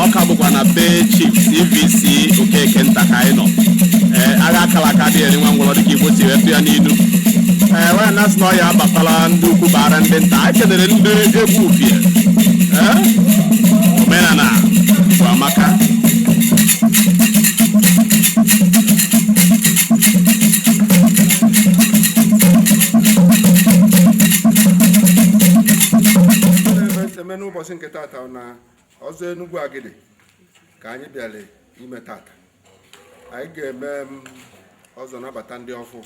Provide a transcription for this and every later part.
Ọ ka bụkwa na be Chief CVC Okeke nta ka anyị nọ. Ee, agha akara aka adịghị eri nwa ngwọrọ, dịka Igbo si wee tụ ya n'ilu. Ee, wee na sị na ọ ya abatala ndị ukwu bara ndị nta. Anyị kelere ndị egwu ufie. Ee, omenala bụ amaka. Eme n'ụbọchị nke tata na ọzọ Enugwu Agidi ka anyị bịara ime tata. Anyị ga-eme ọzọ, nabata ndị ọfụ.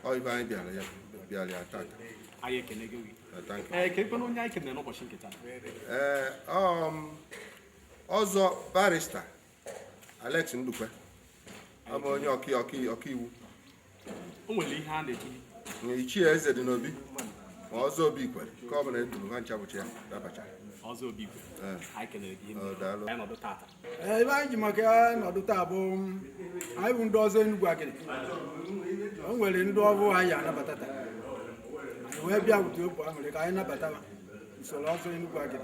Ọ ibe anyị bịara ya tata. Anyị ekele gị. Thank you. Ee, ka ekwe na onye anyị kelere n'ụbọchị nke taa. Ee, ọzọ Barrister Alex Ndukwe. Ọ bụ onye ọkaiwu. O nwere ihe a na-eji Ichie Eze dị n'obi, ma ọzọ Obi kwere nke ọ bụla eturu ha ncha bụcha ya dabacha. Ọzọ Obi Igwe. Anyị kelere gị. Ọ, daalụ. Anyị nọdụ tata. Ee, ebe anyị ji maka ya nọdụ taa bụ anyị bụ ndị ọzọ Enugwu Agidi. O nwere ndị ọrụ anyị anabata taa. Anyị wee bịa wute okwu aṅụrị ka anyị nabata ha usoro ọzọ Enugwu Agidi.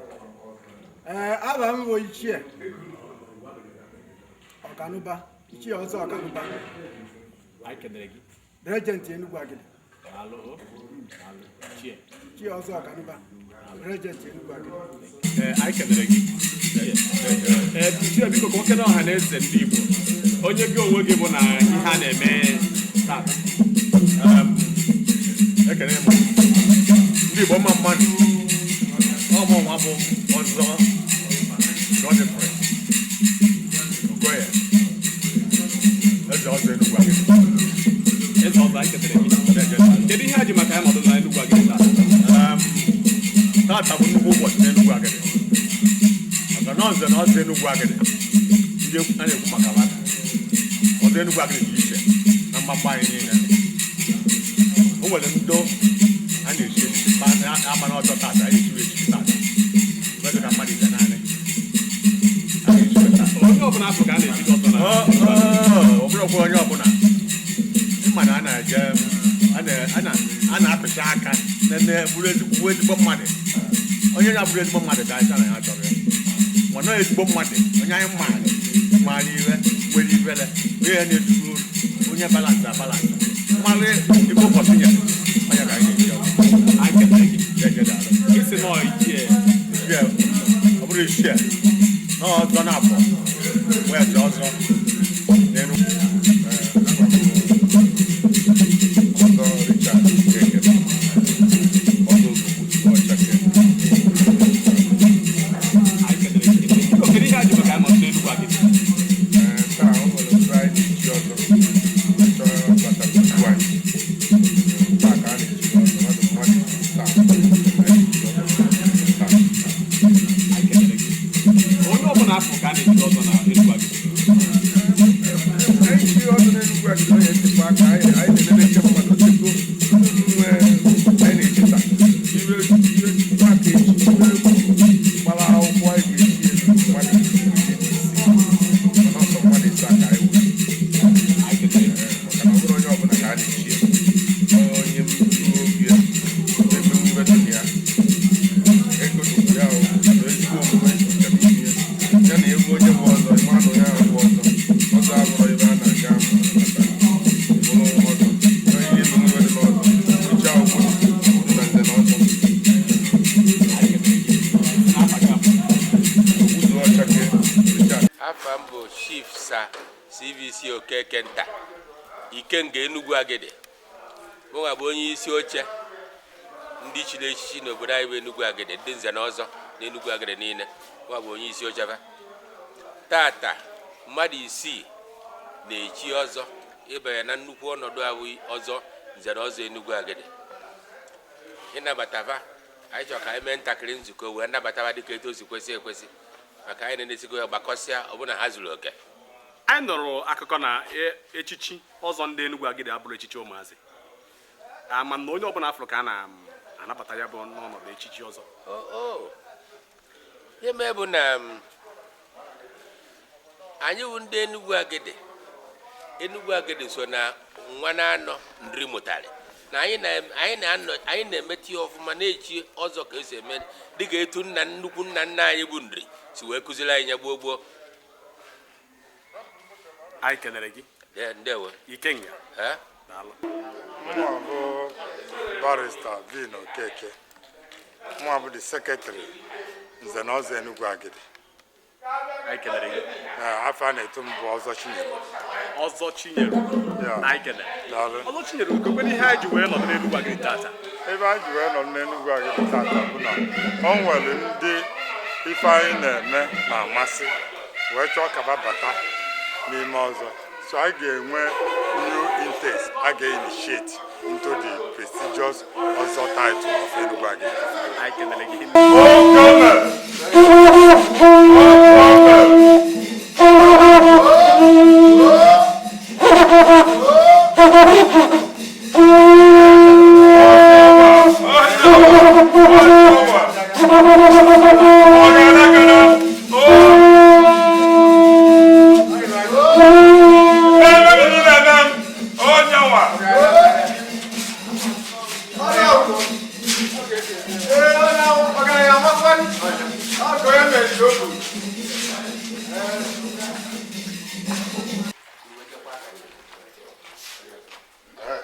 Ee, aba m bụ Ichie Ọkanụba, Ichie Ọzọ Ọkanụba, Anyị kelere gị. Regent Enugwu Agidi. Daalụ o. Daalụ, Ichie. Ichie Ọzọ Ọkanụba, Regent Enugwu Agidi. Ee, anyị kelere gị. Ee, Ichie, biko, ka okene ọha na eze ndị Igbo onye gị onwe gị bụ na ihe a na-eme tata. Ekele m ndị Igbo mma mmadụ. Ọmụ nwa bụ Ọzọ Godfrey Okoye, eze ọzọ Enugwu Agidi. Eze ọzọ, anyị kelere gị. Kedu ihe a ji maka ya nọdụ na Enugwu Agidi taa? Tata bụ nnukwu ụbọchị n'Enugwu Agidi, maka na ọzọ na ọzọ Enugwu Agidi ndị a na-ekwu maka ha, ọzọ Enugwu Agidi dị iche na mgbagba anyị niile. O nwere ndo a na-echi echichi ama n'ọzọ tata. A na-echiwe echichi tata mgbe dị ka mmadụ ise naanị a ga-echiwe tata. Onye ọbụla afọ ka a na-eji ọzọ na Ọ bụrụkwa onye ọbụla ịma na a na-eje a na-apịcha aka nene bụrụ ezigbo mmadụ. Onye na-abụrụ ezigbo mmadụ ka anyị na ya chọrọ ya, mana ọ ezigbo mmadụ, onye anyị maara maara iwe nwere ibele, onye ya na-ezuru olu, onye balance abalance mmalụ ibe ụbọchị nyere onye ka anyị ga-eji ọzọ. Anyị kelere gị. Jeje, daalụ. Isi nọọ ichie. Ichie, ọ bụrụ ichie na ọzọ na-abọ wee ji ọzọ n'Enugwu. Ọzọ Richard Okeke, ọzọ Ozugbo Ọchake. Anyị kelere gị. Biko, kedu ihe a ji maka ya nọdụ n'Enugwu Agidi? Ee, taa o nwere otu anyị na-echi ọzọ chọrọ bata n'ugwu anyị. Taa ka a na-echi ọzọ mmadụ taa. Anyị na-echi ọzọ taa. Anyị kelere gị. Onye ọbụla afọ ka a na-eji ọzọ na Enugwu Agidi? Anyị chi ọzọ n'Enugwu Agidi, onye nchekwa aka anyị na-elele nche mmadụ otego nwe anyị na-echi taa. Iwe iwe chukwu aka echi iwe gbara akwụkwọ anyị ga-echi elu mmadụ 16, mana ọsọ mmadụ ise ka anyị were. Anyị kelere gị. Maka na ọ bụrụ onye ọbụla ka a na-echi ya, onye mkpụrụ obi ya na-emenwu ibe dị na ya, ego dụkwu ya, o na ezigbo omume nke n'ime ya, ya na egwu onye bụ ọzọ. Ịma na onye ahụ bụ ọzọ, ọzọ abụrụ ebe a na-aga mata bụrụ ọzọ, onye ihe emenwu ibe dị n'ọzọ, iche akwụkwọ dị na nze na ọzọ. Anyị kelere gị. N'afa gị abụ? Ogbuzu Ọchake Richard. Afa m bụ Chief Sir CVC Okeke nta, Ikenga Enugwu Agidi. Mụnwa bụ onye isi oche ndị chiri echichi n'obodo anyị bụ Enugwu Agidi, ndị nze na ọzọ na Enugwu Agidi niile. Mụnwa bụ onye isi oche fa. Tata mmadụ isii na-echi ọzọ ịbanye na nnukwu ọnọdụ ahụ, ọzọ nze na ọzọ Enugwu Agidi. Ịnabata fa, anyị chọrọ ka anyị mee ntakịrị nzukọ wee nabata fa dịka etu o si kwesị ekwesị, maka anyị na-enesigo ya gbakọsịa ọbụna ha zuru oke. Anyị nụrụ akụkọ na echichi ọzọ ndị Enugwu Agidi abụrụ echichi ụmụazị ama na onye ọbụla afụrụ ka a na-anabata. Anabata ya bụ n'ọnọdụ echichi ọzọ. O ihe mee bụ na anyị bụ ndị Enugu Agidi. Enugu Agidi so na nwa na-anọ nri mụtarị na anyị na- anyị na-anọ, anyị na-emeta ya ọfụma, na-echi ọzọ ka esi eme, dịka etu nna nnukwu nna nna anyị bụ Nri si wee kụziri anyị ya gboo gboo. Anyị kelere gị. Ee, ndewo. Ikenga. Eh? Daalụ. Mụnwa bụ Barrister Vin Okeke. Mụnwa bụ the secretary Nze na Ọzọ Enugu Agidi. Anyị kelere gị. Ee, afọ a na-etu m bụ Ọzọ Chinyere. Ọzọ Chinyere. Ya. Anyị kelere. Daalụ. Ọzọ Chinyere, ugokwere ihe anyị ji wee nọdụ n'Enugu Agidi tata? Ebe anyị ji wee nọ n'Enugu Agidi tata bụ na o nwere ndị ife anyị na-eme na-amasị wee chọọ ka ba bata n'ime ọzọ, so anyị ga-enwe new intakes a ga-initiate into the prestigious ọzọ title of Enugu Agidi. Anyị kelere gị. Okeme!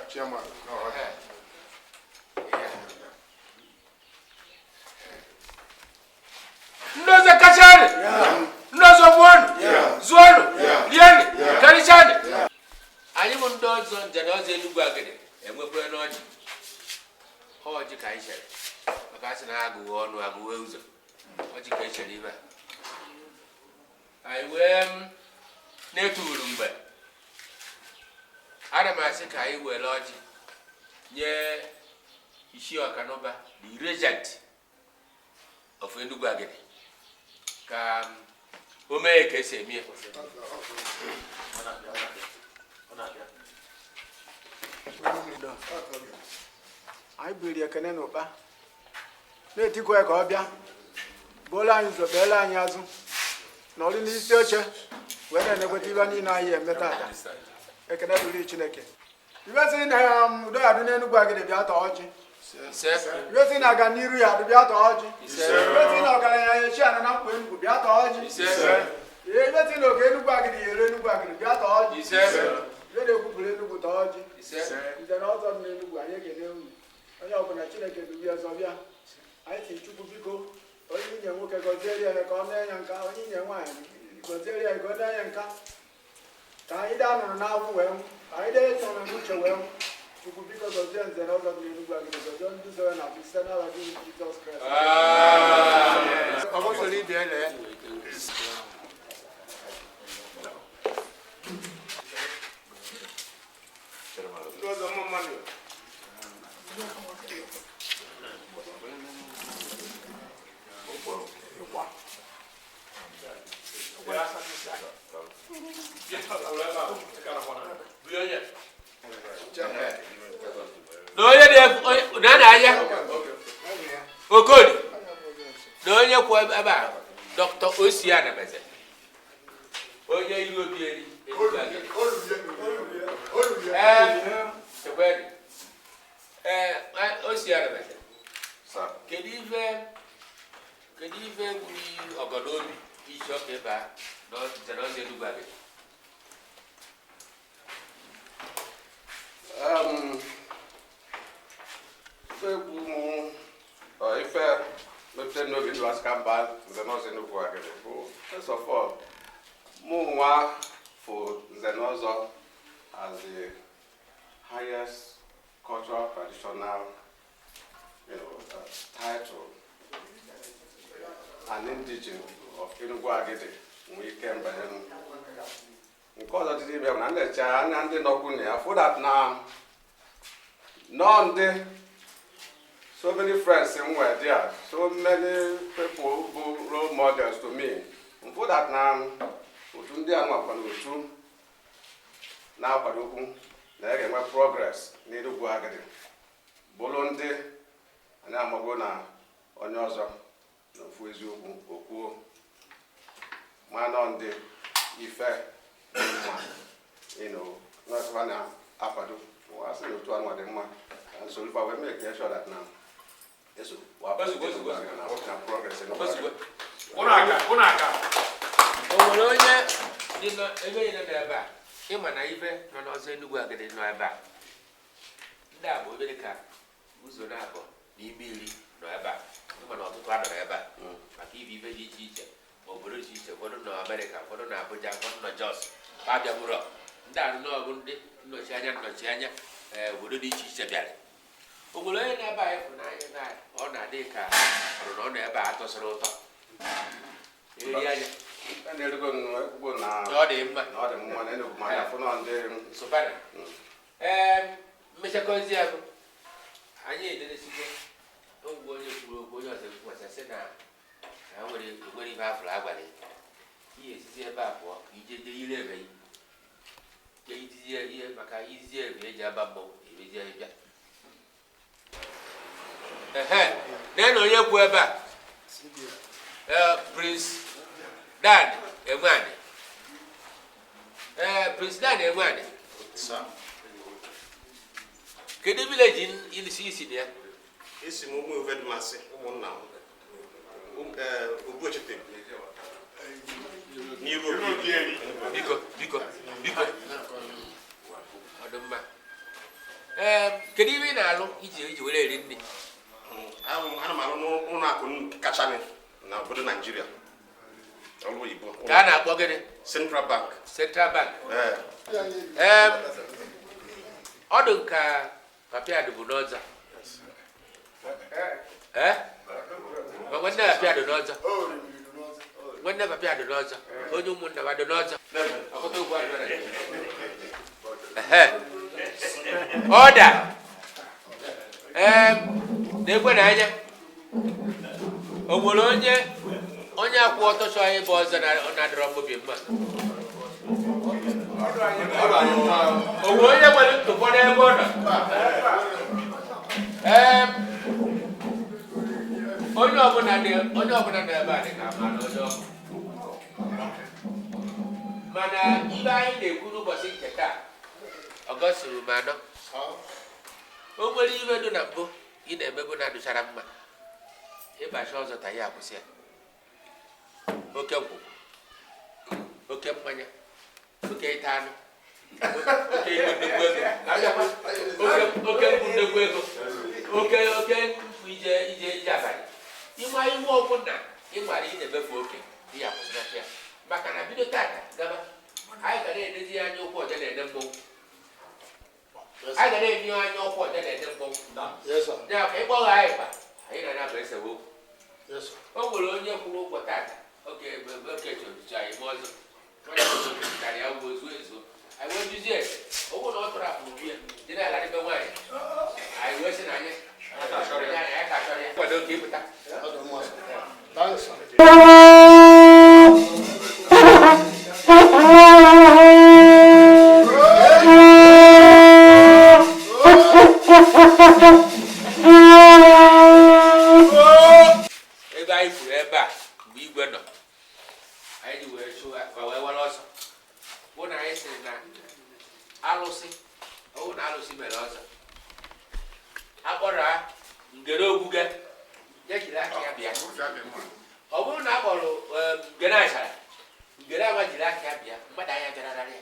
Chairman. Ndị ọzọ kachanị, ndị ọzọ gbuonụ, zụọnụ, rienụ, karịchanị. Anyị bụ ndị ọzọ, njem ọzọ Enugwu Agidi, enwekwara n'ọjị ọjị ka anyị chere, maka a sị na agụghị ọnụ agụghị ụzọ. Ọjị ka e chere ibe a, anyị wee na-eturu mgbe ana m asị ka anyị were ọjị nye Ichie Ọkanụba, the regent of Enugu Agidi, ka o mee ka esi eme ya. Anyị biri ekene na ụkpa na-etikwa ya ka ọ bịa gbuola anyị ụzọ, kpeela anyị azụ, nọrị n'isi oche wee na-enekweta ibe niile anyị eme tata. Ekene dịrị Chineke. Ibe sị na udo ya dị n'Enugwu Agidi, bịa tọọ ọjị. Ise. Ibe sị na aga n'iru ya dị, bịa tọọ ọjị. Ise. Ibe sị na ọgaranya ya echi ana na mkpa Enugwu, bịa tọọ ọjị. Ise. Ee, ibe sị na oke Enugwu Agidi ya eru Enugwu Agidi, bịa tọọ ọjị. Ise. Ibe na-ekwupụrụ Enugwu, tọọ ọjị. Ise. Nze na ọzọ dị n'Enugwu, anyị ekene unu. Onye ọbụla Chineke dubi ọzọ bịa, anyị si Chukwu biko, onye inye nwoke gọziere ya ka ọ mee ya nka, onye inye nwaanyị gọziere ya ka ọ mee ya nka, ka anyị daa nụrụ n'afọ wee nwụ, ka anyị dee nụrụ n'uche wee nwụ. Chukwu biko gọzie nze na ọzọ dị n'Enugwu Agidi, gọzie ndị so ya na site n'ala gị Jizọs Kraịst. Ọbọsọrọ ibe ele. Ndị ọzọ mma mmadụ. Na onye na na anya Okoli na onye kwụ ebe a, Dr. Osi Anabeze, onye iru obi eri Enugu Agidi. Ee, ekweri. Ee, Osi Anabeze, kedu ife gburu ọgọdọ obi isi ọka ebe a nze na ọzọ Enugu Agidi? Ife egwu mụ, ọ, ife mepụta n'obi ndụ asị ka mba nze na ọzọ Enugu Agidi bụ, first of all, mụ nwa fụ nze na ọzọ as the highest cultural traditional title an indigene of Enugu Agidi nwee ike mbanye. Nke ọzọ dị n'ime bụ na nlecha anya ndị nọkwu na ya, fụ that na nọ ndị so many friends m nwere there, so many people bụ role models to me, mfụ that na otu ndị a nwakwa na otu na-akwadokwu na ya ga-enwe progress n'Enugwu Agidi, bụrụ ndị Anyị amago na onye ọzọ na ofu eziokwu okwuo ma nọ ndị ife dị mma ịnụ nọsịfa na-akwado a sị na otu anụ dị mma ka nsogbu wee mee ka sure that na eso Ozugbo, ozugbo, na na progress in Ozugbo. Ụnụ aka. O nwere onye dị ebe niile nọ ebe a, ịma na ife nọ n'ọzọ Enugwu Agidi nọ ebe a, ndị a bụ ebe dị ka ụzọ na-abụ n'ime iri nọ ebe a. Ịma na ọtụtụ anọrọ ebe a maka ife ife dị iche iche, ma obodo dị iche iche, ụfọdụ nọ Amerịka, ụfọdụ nọ Abuja, ụfọdụ nọ Jos. Ha bịagburu ndị a nọ bụ ndị nnọchi anya nnọchi anya ee, obodo dị iche iche bịara. O nwere onye na-ebe anyị fụnanya na ọ na-adị ka ọrụ na ọ nọ ebe a atọsịrị ụtọ eri anya? A na-erugo ekwugo na Na ọ dị mma. Na ọ dị mma na Enugu ma anya fụ nọ ndị Sụpana ee, mmechakọzi ya bụ anyị edelesigo ogwe. Onye kwuru okwu, onye ọzọ ekwukwasị sị na ha nwere nwere ife afụrụ agwara ya, ihe esizi ebe a pụọ ka ije jee ire ebe jee itizie ihe maka izie ebe eji aba mmọnwụ emezie bịa. Ehe, nee na onye kwu ebe a, ee, Prince Dan Enweani, ee, Prince Dan Enweani. Sir. Kedu village isi isi na ya? Esi m ụmụ Uvedmasị, ụmụnna m. Obuochete. N'iru obi. Biko, biko, biko, ọ dị mma. Ee, kedu ihe ị na-alụ iji were eri nri? Ana m arụ n'ụlọ akụ kacha na obodo Naijiria. Ọrụ oyibo. Ka a na-akpọ gịnị? Central Bank. Central Bank. Ee. Ee, ọ dị nka papịa dịbụ n'ọzọ. Ee, ma nwanne papịa dị n'ọzọ, nwanne papịa dị n'ọzọ, onye ụmụnna ba dị n'ọzọ. Ọkọta okwu adịrọ na ehe ọda. Ee, na-ekwe na anya o nwere onye akwụ ọtọ chọọ ịba ọzọ na ọ na-adịrọ mmobi mma. O nwere onye nwere ntụpọ n'ebe ọ nọ? Ee, onye ọbụla nọ ebe a dị ka ama na onye ọbụla, mana ibe anyị na-ekwu n'ụbọchị nke taa, ọgọstụrụ m 4, o nwere ibe dị na mbụ ị na-emebu na-adụchara mma, ịbacha ọzọ ta ya akwụsị ya. Oke nkwụ, oke mmanya, oke ịta anụ, oke igbu nnukwu ego, oke mkpu nnukwu ego, oke mkpu ije ije ije abalị, ịma iwu ọbụla ịmara ị na-emefu oke, ị ya akwụsịnata ya, maka na bido tata gaba, anyị ga na-edezi anya ụkwụ ọja na-ene mmọnwụ, anyị ga na-enye anya ụkwụ ọja na-ene mmọnwụ ya ka ịkpọghọ anyị kpa anyị na-anaba esewe okwu. O nwere onye kwụrụ ụgwọ tata oke oke chọrọ anyị ma ọzọ onye ọzọ karịa ya ụgwọ zuo ezuo, anyị wee juzie ese ụgwọ na ọ tọrọ apụrụ biya dị na aghara ebe nwaanyị, anyị wee sị na anyị anyị ka chọrọ ya kwado ka ịpụta. Ebe anyị kwuru ebe a mgbe igwe nọ, anyị ji wee chụwa ma wee were ọsọ bụ na anyị sịrị na alụsị ọwụ na alụsị mere ọzọ akpọrọ ha ngere ogbuge ya jiri aka ya bịa. Ọ bụrụ na akpọrọ ngere achara, ngere ama jiri aka ya bịa, mmadụ anya bịarara ya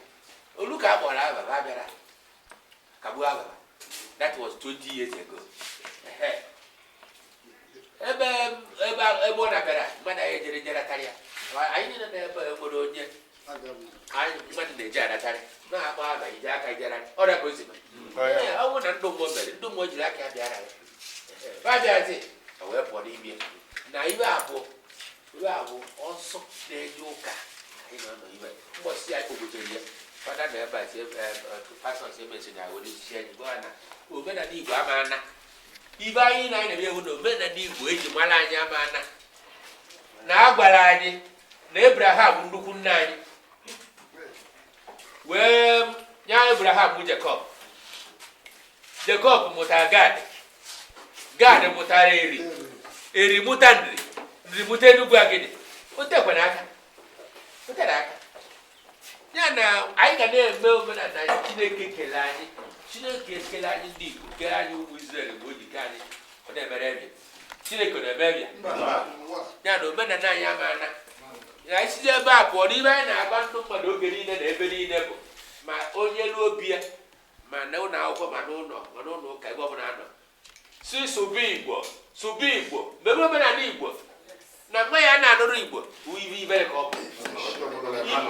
olu ka akpọrọ ababa bịara kagbuo ababa. That was 20 years ago. Ehe. Ebe ebe ebe ọ na-abịara mmadụ anyị ejere jeratarị ya, anyị niile na ebe e nwere onye anyị mmadụ na-eji adatarị na-akpọ aba ije aka jere ọrịa ka o si mee. Ee, ọ bụrụ na ndụ mmụọ mere, ndụ mmụọ jiri aka ya bịara ya ba bịazi o wee pụọ n'ime na ibe abụọ ọsọ na-eje ụka. Anyị nọ ibe mbọsị anyị kpọgotere ya fada na ebe a si pastọ si emesi na were isi anyị gwa ha na omenala Igbo ama ana ibe anyị na anyị na-eme ewu na omenala Igbo eji mara anyị ama ana na a gwara anyị na Abraham nnukwu nna anyị wee nye Abraham Jacob, Jacob mụtara Gad. Gad mụtara Eri. Eri mụta Nri. Nri mụta Enugwu Agidi. O tekwana aka. O tere aka. Ya na anyị ga na-eme omenala Chineke kele anyị. Chineke kele anyị ndị Igbo, kele anyị ụmụ Izrel mgbe o ji kee anyị, ọ na-emere ebịa. Chineke na-eme ebịa. Ya na omenala anyị ama na anyị si ebe a pụọ n'ibe anyị na-agba ndụ mmadụ oge niile na ebe niile bụ ma onye ruo obi ya, ma na ụlọ akwụkwọ, ma n'ụlọ, ma n'ụlọ ụka, ebe ọbụla anọ si sụba Igbo, sụba Igbo, mebe omenala Igbo. Na nwa ya na-anụrụ Igbo bụ ibe ibere ka ọ bụ.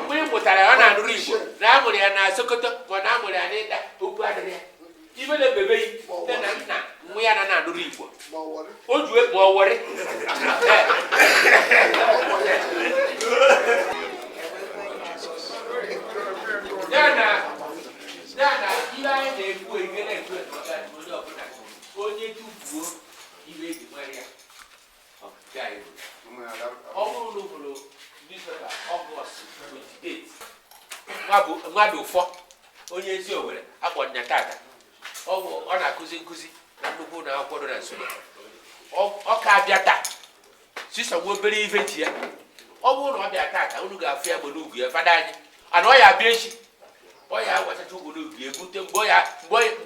Mgbe ị mụtara ya ọ na-anụrụ Igbo, na amụrụ ya na Sokoto ma na amụrụ ya n'ịda okwu adịrị ya, ibe na-emebe nne na nna nwa ya na na-anụrụ Igbo o ju ma ọ wọrị. Ya na ihe anyị na-ekwu, ihe na-ekwu onye ọbụla onye tufuo ihe eji mara ya ọ bụrụ na ụbụrụ newspaper Ọgọst 28, mmadụ ụfọ onye ezi Owere akpọrọ ya tata, ọ na-akụzi nkụzi na nnukwu ụlọ akwụkwọ dị na Nsụka. Ọ ka abịa taa sisọ nwa obere ife ji ya. Ọ bụrụ na ọ bịa tata, unu ga-afụ ya gbe n'ugwu ya fada anyị ana ọ ya abịa echi, ọ ya agwachacha ugwu n'ugwu ya ebute mgbe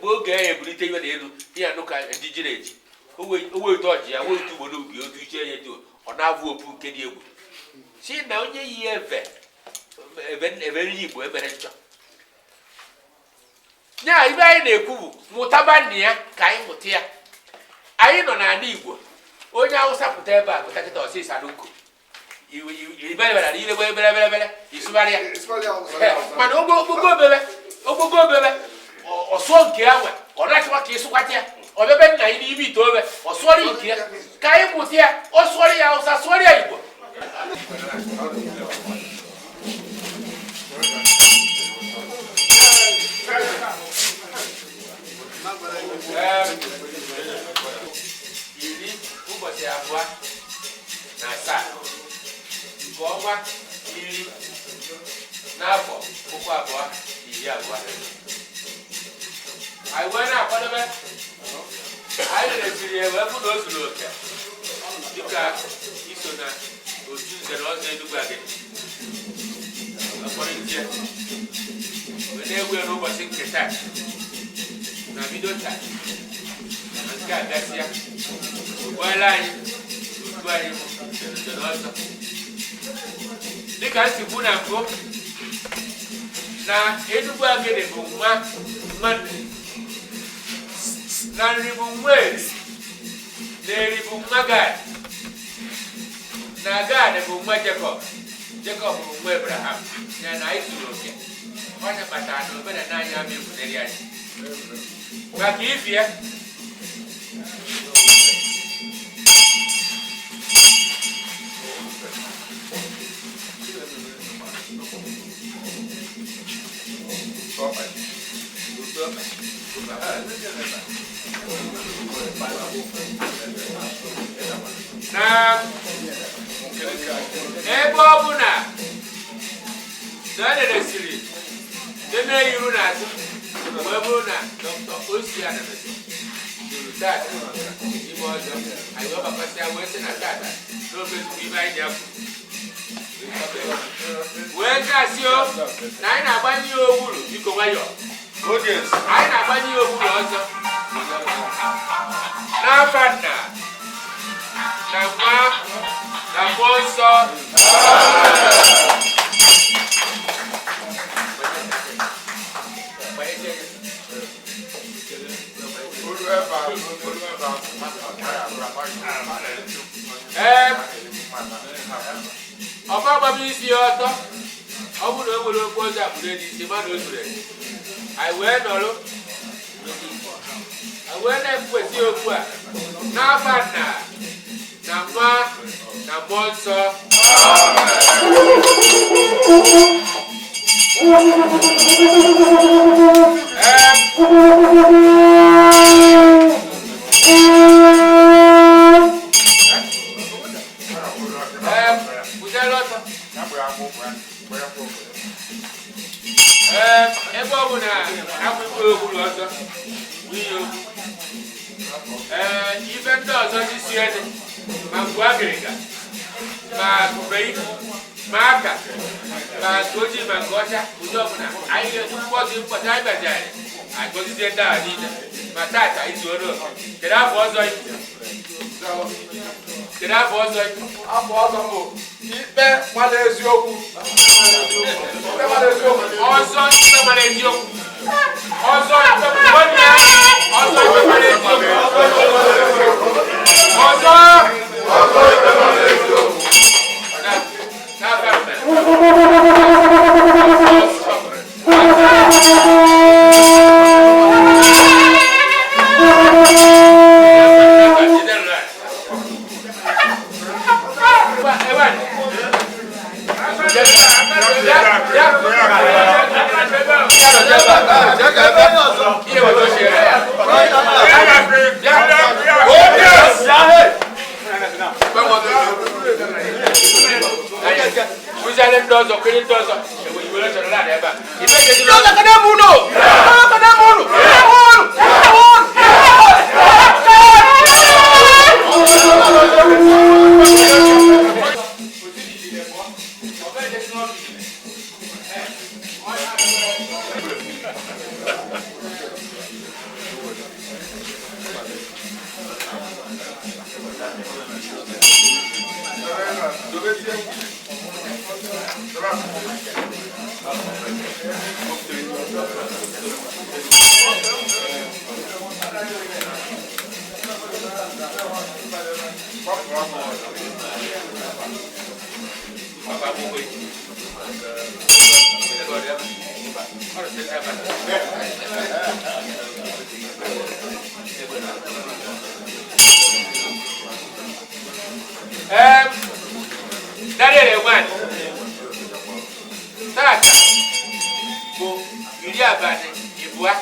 oge ya ebulite iwe na elu ihe anụ ka ndị ji na-eji o wete ọjị ya wete ugbo n'ugwu ya otu iche ya etu ọ na-avụ opu nke dị egwu si na onye yi eve eve nri Igbo emere nchọ ya. Ibe anyị na-ekwu bụ mụtaba nna ya ka anyị mụta ya. Anyị nọ n'ala Igbo, onye Awụsa pụta ebe a pụta kịta ọsịsa n'uko ibere isụgharị ya, mana ogbogo obebe ogbogo obebe ọsụọ nke ya nwe ọ na-achịkwa ka ịsụkwata ya ọbebe nna anyị n'ime ite obe ọ sụọrọ nke ya ka anyị mụta ya. Ọ sụọrọ ya Awụsa, sụọrọ ya Igbo. Iri ụbọchị abụọ na asaa nke ọnwa iri n'afọ 2020, anyị wee na-akwadobe. Anyị resiri ya wee fụ na o zuru oke dịka iso na otu nze na ọzọ Enugwu Agidi akpọrọ nje wee na-ewu ya n'ụbọchị nke taa na bido taa na nke a gasịa ogbuela anyị otu anyị nze na ọzọ. Dịka m si kwu na mbụ na Enugwu Agidi bụ nwa nwa Nri, na Nri bụ nwa Eri, na Eri bụ nwa Gad, na Gad bụ nwa Jekọb, Jekọb bụ nwa Abraham. Ya na anyị zuru oke. Onye kpatara na omenala anyị ama efuneri anyị maka ifi ya. Na ebe ọ bụ na na e neresiri nene iru n'azụ wee bụrụ na Dr. Osi Anamesi juru tata ime ọzọ, anyị wee gbakọsịa wee sị na tata n'omezugbo ibe anyị ji-apụ wee gasị o na anyị na-agbanye ya owuru. Biko nwayọọ, anyị na-agbanye ya owuru ọzọ n'afa nna na nwa na mmụọ nsọ. Ee, ọba gbaba isi ya ọtọ. Ọ bụrụ na o nwere okwu ọzọ akpụrụ n'isi mmadụ o zuru ezu, anyị wee nọrọ, anyị wee na-ekwesị okwu a n'afa nna na nwa na mmụọ nsọ. Ee, kwụziere ọtọ. Ee, ebe ọ bụ na akwụkwọ okwuru ọzọ nwunye okwu, ee, ife si ede ma ngwu agịrịga ma akụbeghị ma aka ma nke ojii ma nke ọcha ụdị ọbụla anyị ga-ekwu mkpọtụ mkpọtụ anyị bịajara agọzizie ndị agha niile ma tata izu oru oke. Kedu afọ ọzọ ị? Kedu afọ ọzọ ị? Afọ ọzọ bụ ikpe mara eziokwu. Ikpe mara eziokwu. Ọzọ ikpe mara eziokwu. Ọzọ ikpe nwanne ọzọ ikpe mara eziokwu. Ọzọ ọzọ ikpe mara eziokwu. N'afa mme. Daniel Ewan, tata bụ iri abalị ịbụa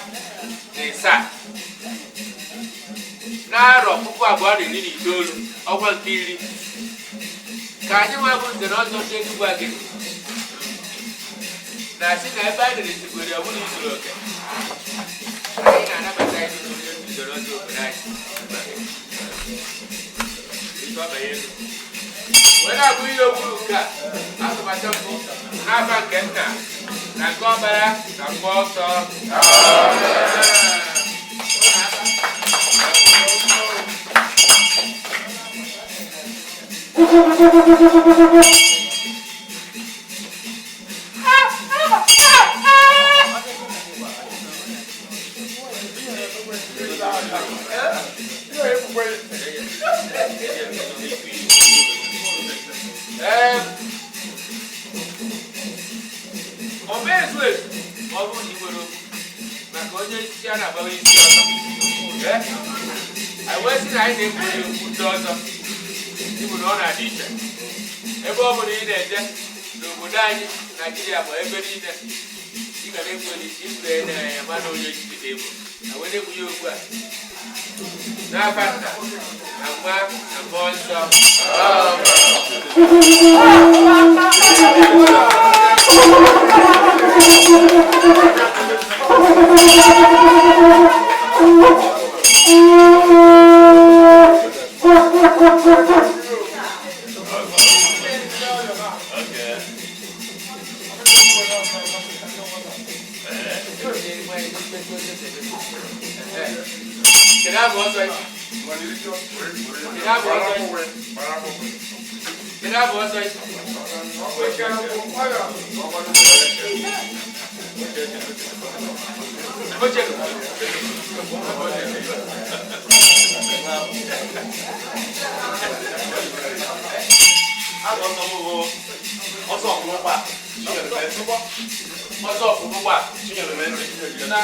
na ịsaa n'arọ 2019 ọnwa nke iri ka anyị nwa bụ nze na ọzọ ndị Enugwu Agidi na-asị na ebe anyị dere tigbere ọbụla izuru oke anyị na-anabata anyị dịka onye otu nze na ọzọ obodo anyị Ife ọbanye elu. Wee na-abụ ihe ogburu nke a atụmatụ mbụ n'afa nke nna na nke ọbara na mmụọ nsọ. Ọ bụ ezu ezu ma ọ bụrụ na ị nwere okwu maka onye isi a na-agbawa isi ọzọ. Anyị wee sị na anyị na-ekwuri okwu ndị ọzọ ịbụ na ọ na-adị iche ebe ọ bụla ị na-eje n'obodo anyị Naijiria ma ebe niile ị ga na-ekwuri isi ikwuru ya na ya mana onye jikọta ebu na wee na-ekwu ya ugbu a n'afa nna na nwa na mmụọ nsọ. Kedu abụ ọzọ? Kedu abụ ọzọ? Kedu abụ ọzọ? Ọzọ ọkpụrụkpa. Na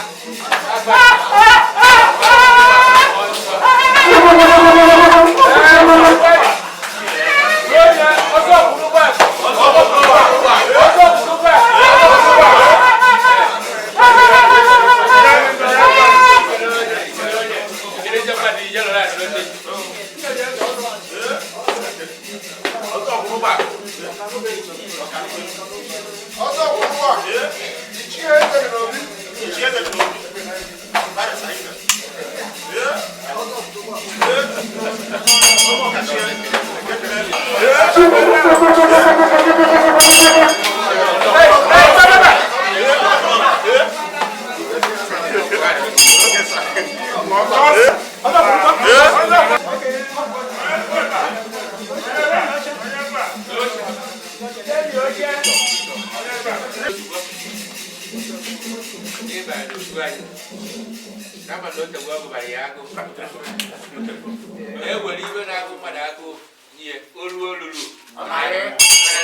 Ewere iwe na-agụ mmadụ agụụ nye olu olulu mana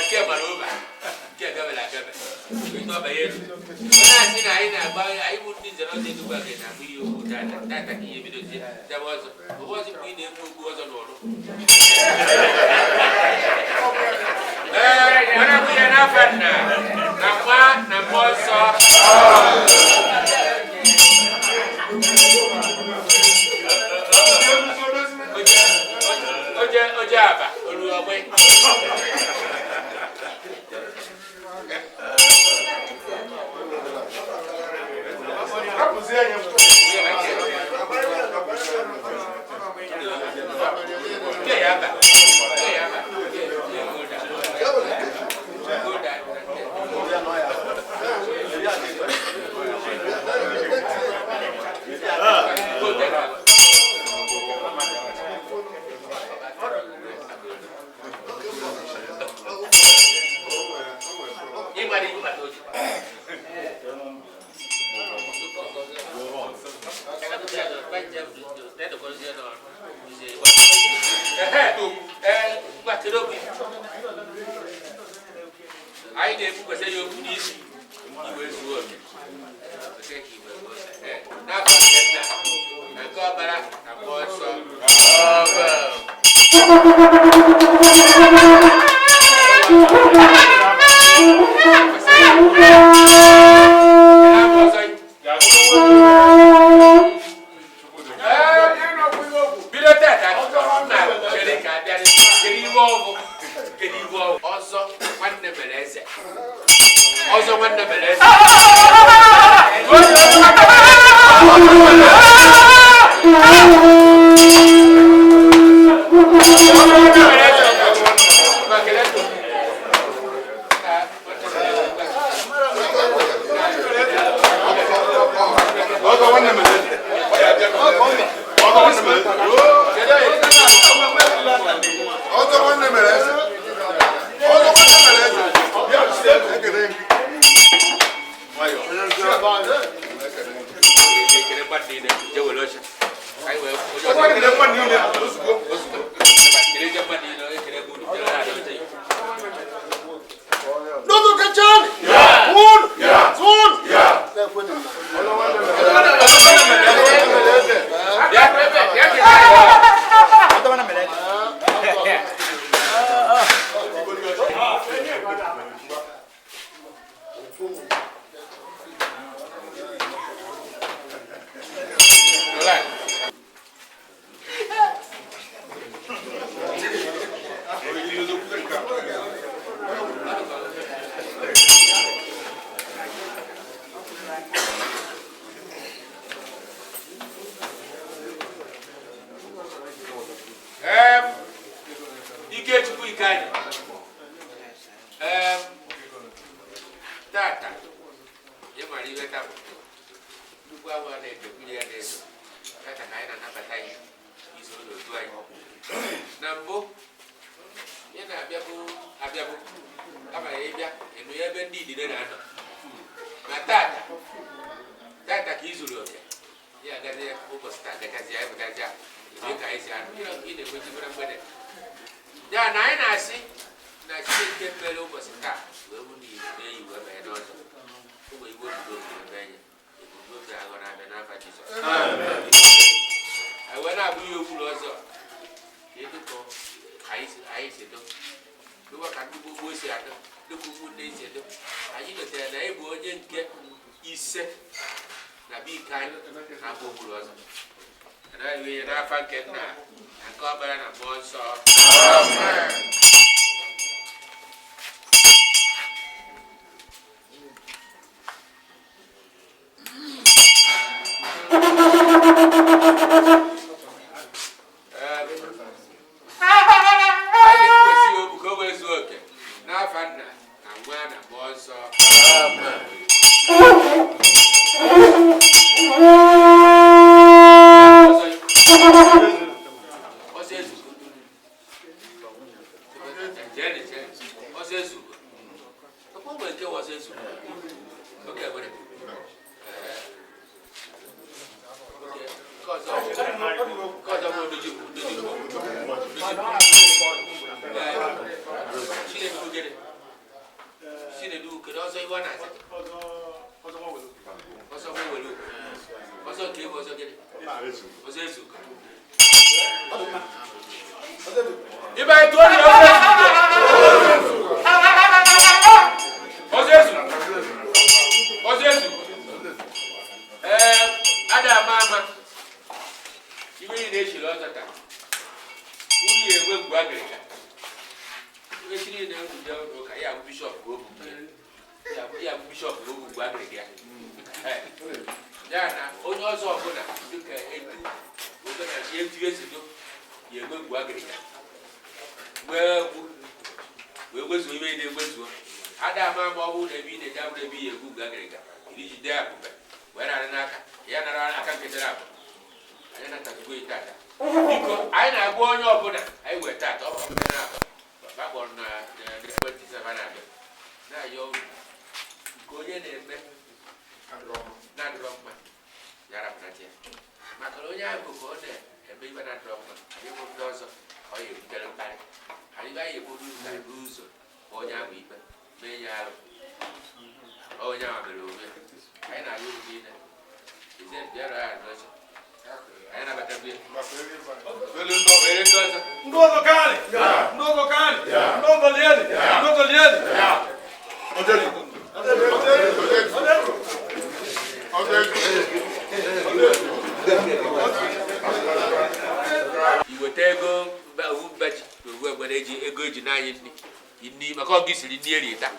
nke gbara ụba nke gabere agabe ọba ya elu na-asị na anyị na-agba anyị bụ ndị nzere ọzọ Enugwu Agidi na-agba ihe okwu tata tata ka ihe bidozie debe ọzọ ọbụ ọzọ mgbe ị na-ekwu okwu ọzọ n'ọrụ ee mana bụ ya n'afọ nna na nwa na mmụọ nsọ. Oje aba olu ọgbẹ. Anyị na-ebukwasị ya okwu n'isi iwe zuo oke n'afọ nke nna na nke ọbara na mmụọ nsọ. Bido tata na chere ka abịa kedu iwe ọgwụ kedu iwe ọgwụ ọzọ nwanne mere eze ọzọ nwanne mere eze. Ikechukwu Ikeanyị tata ị mara ihe taa nnukwu awa na-edekwunye ya n'elu tata ka anyị na-anabata ya iso n'otu anyị na mbụ ị na-abịabụ abịabụ kama ya ịbịa ịnụ ya ebe ndị idide na-anọ ma tata tata ka i zuru oke ya agazi ụbọchị taa agazi ya pụtazi ya ịnụ ka anyị si anụ ị na-ekwechibere mgbede ya na anyị na-asị na Chineke mere ụbọchị taa wee hụ na iwu na-eyi wee banye n'ọzọ ụmụ iwe obido wee mee ya ebumnobi aghọ na-abịa n'afa Jizọs. Anyị wee na-abụ ihe okwuru ọzọ ka edukọ anyị si do dịkwa ka ndị gbogbo si adọ dịka ụmụnne si edo anyị letara na ịbụ onye nke ise na be Ikeanyị na-abụ okwuru ọzọ anaghị enye n'afa nke nna na nke ọbara na mmụọ nsọ. Anyị na-ekwesị okwu ka o wee zuo Jee jee ọzọ ezugo. Ọkwa nwere nke ọzọ ezugo. Oke nwere. Nke ọzọ bụ Odojikwu. Chinedu gịnị? Chinedu kedu ọzọ iwe na-aza? Ọzọ nwere okwu. Ọzọ nke bụ ọzọ gịnị? Ọzọ ezugo. Ibe tụọ ni ọzọ ezugo. Ọzọ ezugo. Ọzọ ezugo. Ee, ada ama ama. Iwe niile echiri ọzọ taa. Uru ya enwe mgbe agịrịga. Iwe chi niile unu jee ụlọ ụka, ya bụ bishọp ka o bu ya bụ bishọp ka o bu mgbe agịrịga ya. Ya na onye ọzọ ọbụla dịka etu omenala etu esi do ya enwe mgbe agịrịga. Wee wee wezuo ibe ị na-egwezuo. Ada ama ama ọ bụrụ na ebe ị na-eje abụrụ ebe ị ga-egwu mgbe agịrịga. Iri jide akpụkpe wee nara n'aka ya nara aka nketara abụ. Anyị natazigbo tata. Biko anyị na-agwa onye ọbụla anyị wee tata ọ bụrụ na akpọrọ na ekwentị saba na-abịa na-ayọ unu nke onye na-eme na-adịrọ mma ya rapụnata ya maka na onye ahụ ka ọ na-eme ibe na-adịrọ mma anyị bụ ndị ọzọ ọ ya ebutere mkparị anyị gaghị eburu ụzọ anyị buru ụzọ ma onye ahụ ikpe mee ya arụ onye ahụ mere onwe ya anyị na-ayọ unu niile eze bịara ya n'ọcha anyị nabata bie were ndị ọzọ. Ndị ọzọ kaanị! Ndị ọzọ kaanị! Ndị ọzọ lieni! Ndị ọzọ lieni! I weta ego owu mbaji na owu egbere eji ego eji n'anyị nni maka ọ gị siri nni eri taa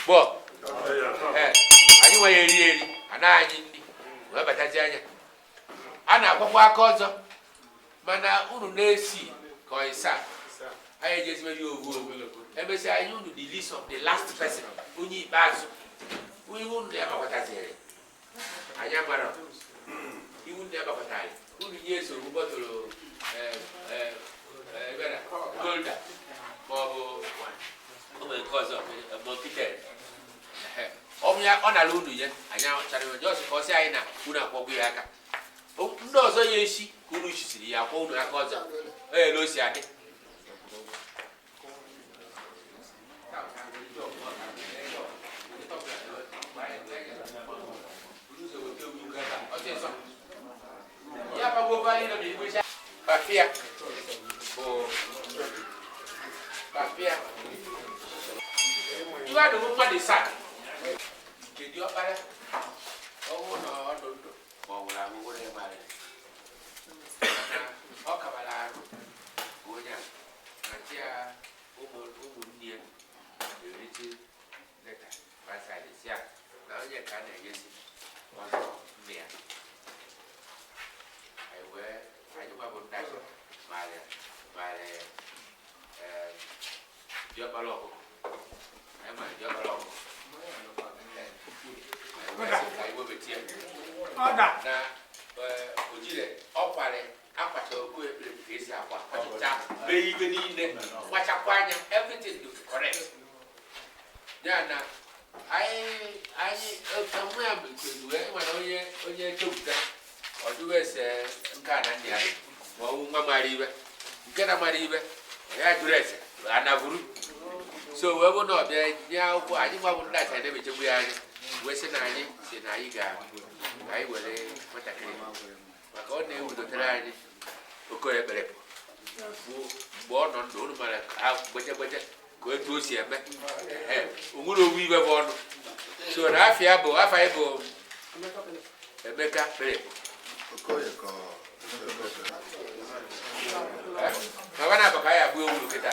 gbọ anyị nwa ya eri eri ana anyị nni wee batazi anya a na-akwakwa aka ọzọ mana unu na-esi ka ọ ịsa anyị eji ezigbo ya owu owu emesịa anyị unu the list of the last person onye ikpeazụ onye unu ya gbakwataziri anyị amara iwu ndị agbakwatara unu nye nsogbu bọtụlụ golda ma ọ bụ ụmụ nke ọzọ mọnkitel ọ nara unu ya anyị chara ya jọs ka ọ sị anyị na unu akwọgwu ya aka ndị ọzọ ya esi ka unu chisiri ya akwọ unu aka ọzọ ele o si adị Pafia. Pafia. Iwe adịghị mmadụ saa. Nke dị ọkpara ọnwụ na ọdụ ndụ ma ọ nwụrụ anwụ nwere mara. Mana ọ kabara arụ bụ onye a na chi ya ụmụnne ya erite leta gbasara si ya na onye ka a na-enyezi ọzọ nne ya. Anyị wee anyị gwa bụ ndị mara mara diọkpara ọkụkọ anyị mara diọkpara ọkụkọ anyị webata ya na ojire ọkwara akwacha oku ekpere ka esi akwa kwachicha mee ibe niile kwachakwa anya everything is correct ya na anyị anyị ka nwa ya wee nwere onye onye chọpụta ọ dụwa ese nke a na nna ya ma ọ bụ nwa mara ibe nke na mara ibe ya jụrụ ese anaburu so wee bụ na ọbịa nye akwụkwọ anyị nwa bụ ndị acha na-emechegbu ya anya wee sị na anyị si na anyị ga anyị were nwatakịrị maka ọ na-ewudotere anyị okoye ekpere bụ mgbe ọ nọ ndụ unu mara ha gbeche gbeche ka etu o si eme onwere owu ibe bụ ọnụ so na afịa bụ afọ anyị bụ Emeka Kperepụ. Baba na abaka ya abụ ewu kịta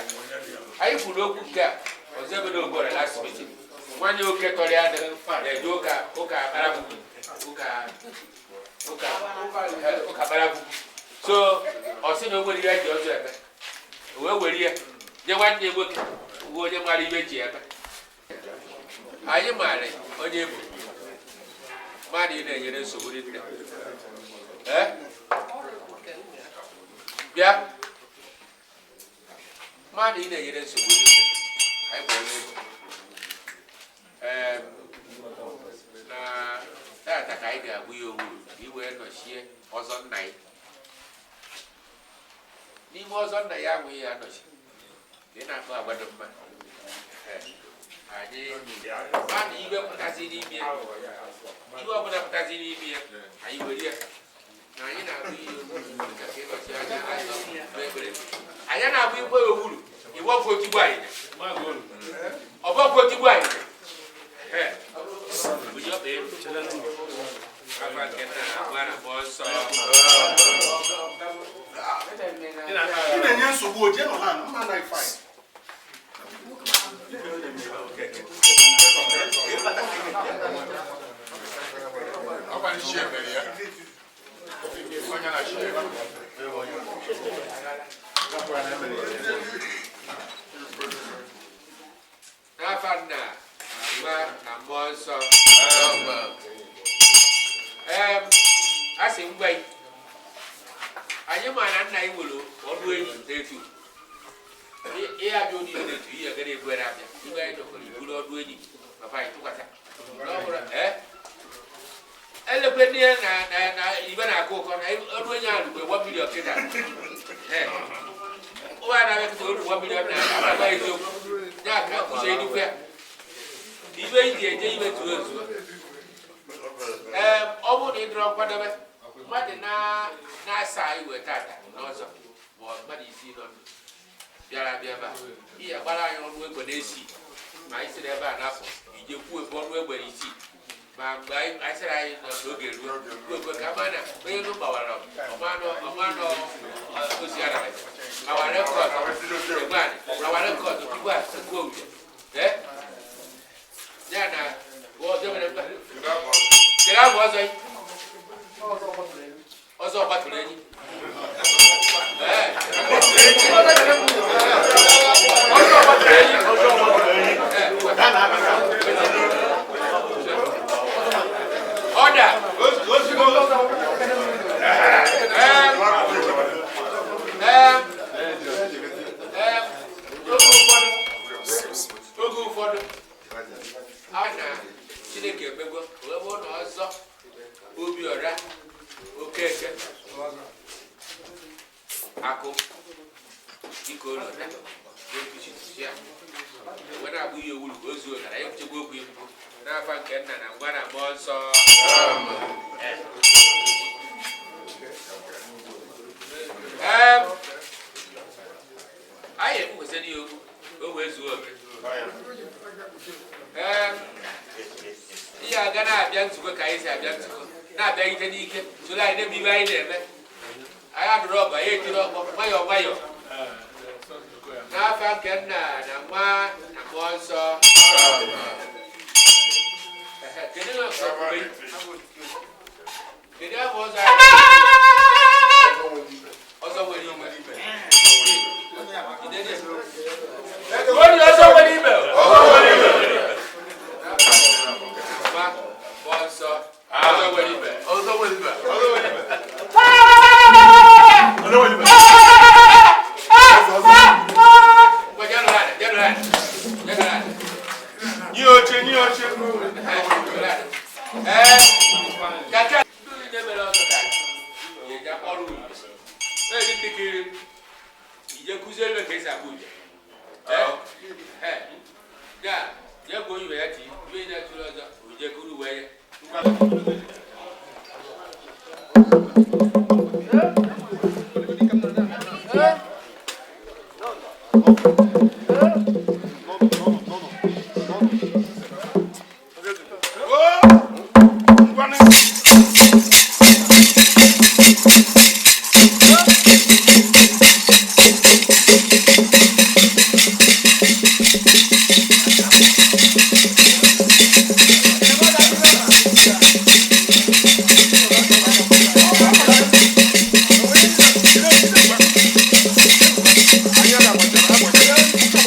anyị kwuru okwu nke a ọzọ ebe n'ogora last meeting nwanne oke tọrọ ya na-eje ụka ụka kparakwukwu ụka ụka ụka kparakwukwu so ọ sị na o nwere ihe eji ọzọ eme o wee were ya nye nwanne ya nwoke uwe onye mara ihe eji eme anyị maara onye bụ mmadụ ị na-enyere nsogbu nne bịa Mmadụ ị na-enyere nsogbu niile anyị bụ onye Igbo. Ee, na tata ka anyị ga-agbụ ya owuru ka i wee nọchie ọzọ nna ya. N'ime ọzọ nna ya ahụ ya anọchi ka ị na-akpọ agwa dị mma. Ee, anyị mmadụ iwe pụtazi n'ime ya, iwe ọbụla pụtazi n'ime ya, anyị were ya na anyị na-abụ ihe owuru dịka ka ịnọchi anya azọ ekpere. Anyị na-abụ igwe owuru iwọfụ otigbu anyị, ọbọfụ otigbu anyị. Ee, onye ọkpa elu afa nke nna na nwa na mmụọ nsọ. Ị na-enye nsogbu o jee nọ ha mma anaghị fine. N'afa nna na nwa na mmụọ nsọ. Ee, a sị ngwa anyị ma na nna anyị nwere ọnụ enyi na-etu ihe abịa onye ihe na-etu ihe gara ebuere abịa ibe anyị dọkọrọ iburu ọnụ enyi papa anyị tụkwasị ee elekwe ndị na na na ibe na-akụ ụkọ na ọnụ enyi ahụ rukwe 1 million kịta. Ee, ụwa na-abịa kịta oru 1 million na agba eziokwu ya ka uche enukwu ya ibe iji eje ibe zuo ezuo. Ee, ọ bụrụ na ị dọrọ nkwadobe mmadụ na-asa iwe tata n'ọzọ ma ọ mmadụ isii nọ ndụ bịara abịa ebe a ihe gbara anyị ọnụ egbe na-esi ma anyị siri ebe a n'afọ ije kwuo ebe ọnụ egbe na isii ma mgbe anyị sịrị anyị nọ n'oge ruo kwuo ekwe ka ama na onye nụ gbawara ọmanụ ozi ara awara nke ọzọ egbe anyị awara nke ọzọ tupu a kwuo uche. Ee, ya na ọzọ mere mkpa kere abụ ọzọ ọzọ gbatụrụ enyi. Ee, ọzọ gbatụrụ enyi. Ọda. Oge ụfọdụ a na Chineke emegwo wee bụrụ na ọzọ Obiọra Okeke akụ dịka ụlọ na-ekwuchisi ya wee na-abụ ihe owuru ka o zuo nara ya kwuchekwa okwu mbụ n'afa nke nna na nwa na mmụọ nsọ. Ee, anyị ekwukwesị n'ihe okwu o wee zuo oke. Ee, ihe aga na-abịa nzukọ ka anyị si abịa nzukọ na-abịa ike n'ike soro anyị n'ebe ibe anyị na-eme anyị anụrụ ọgụ anyị etiri ọgbọ nwayọọ nwayọọ n'afa nke nna na nwa na mmụọ nsọ. Kedu afọ ọzọ anyị ọzọ nwere ime? Onye ọzọ nwere ime? Nwa mmụọ nsọ ọzọ nwere ime. Ọzọ nwere ime. Ọzọ nwere ime. Ọzọ nwere ime. Nye oche, nye oche. Ee, kaka ndị mere ọzọ ka ya eji akpọrọ uru. Ee, ndị kiri ije kụziere ka esi akpụ uje. Ee, ya je gbuo iwe ya tii iwe ya tụrụ ọzọ uje kuru uwe ya. Anyị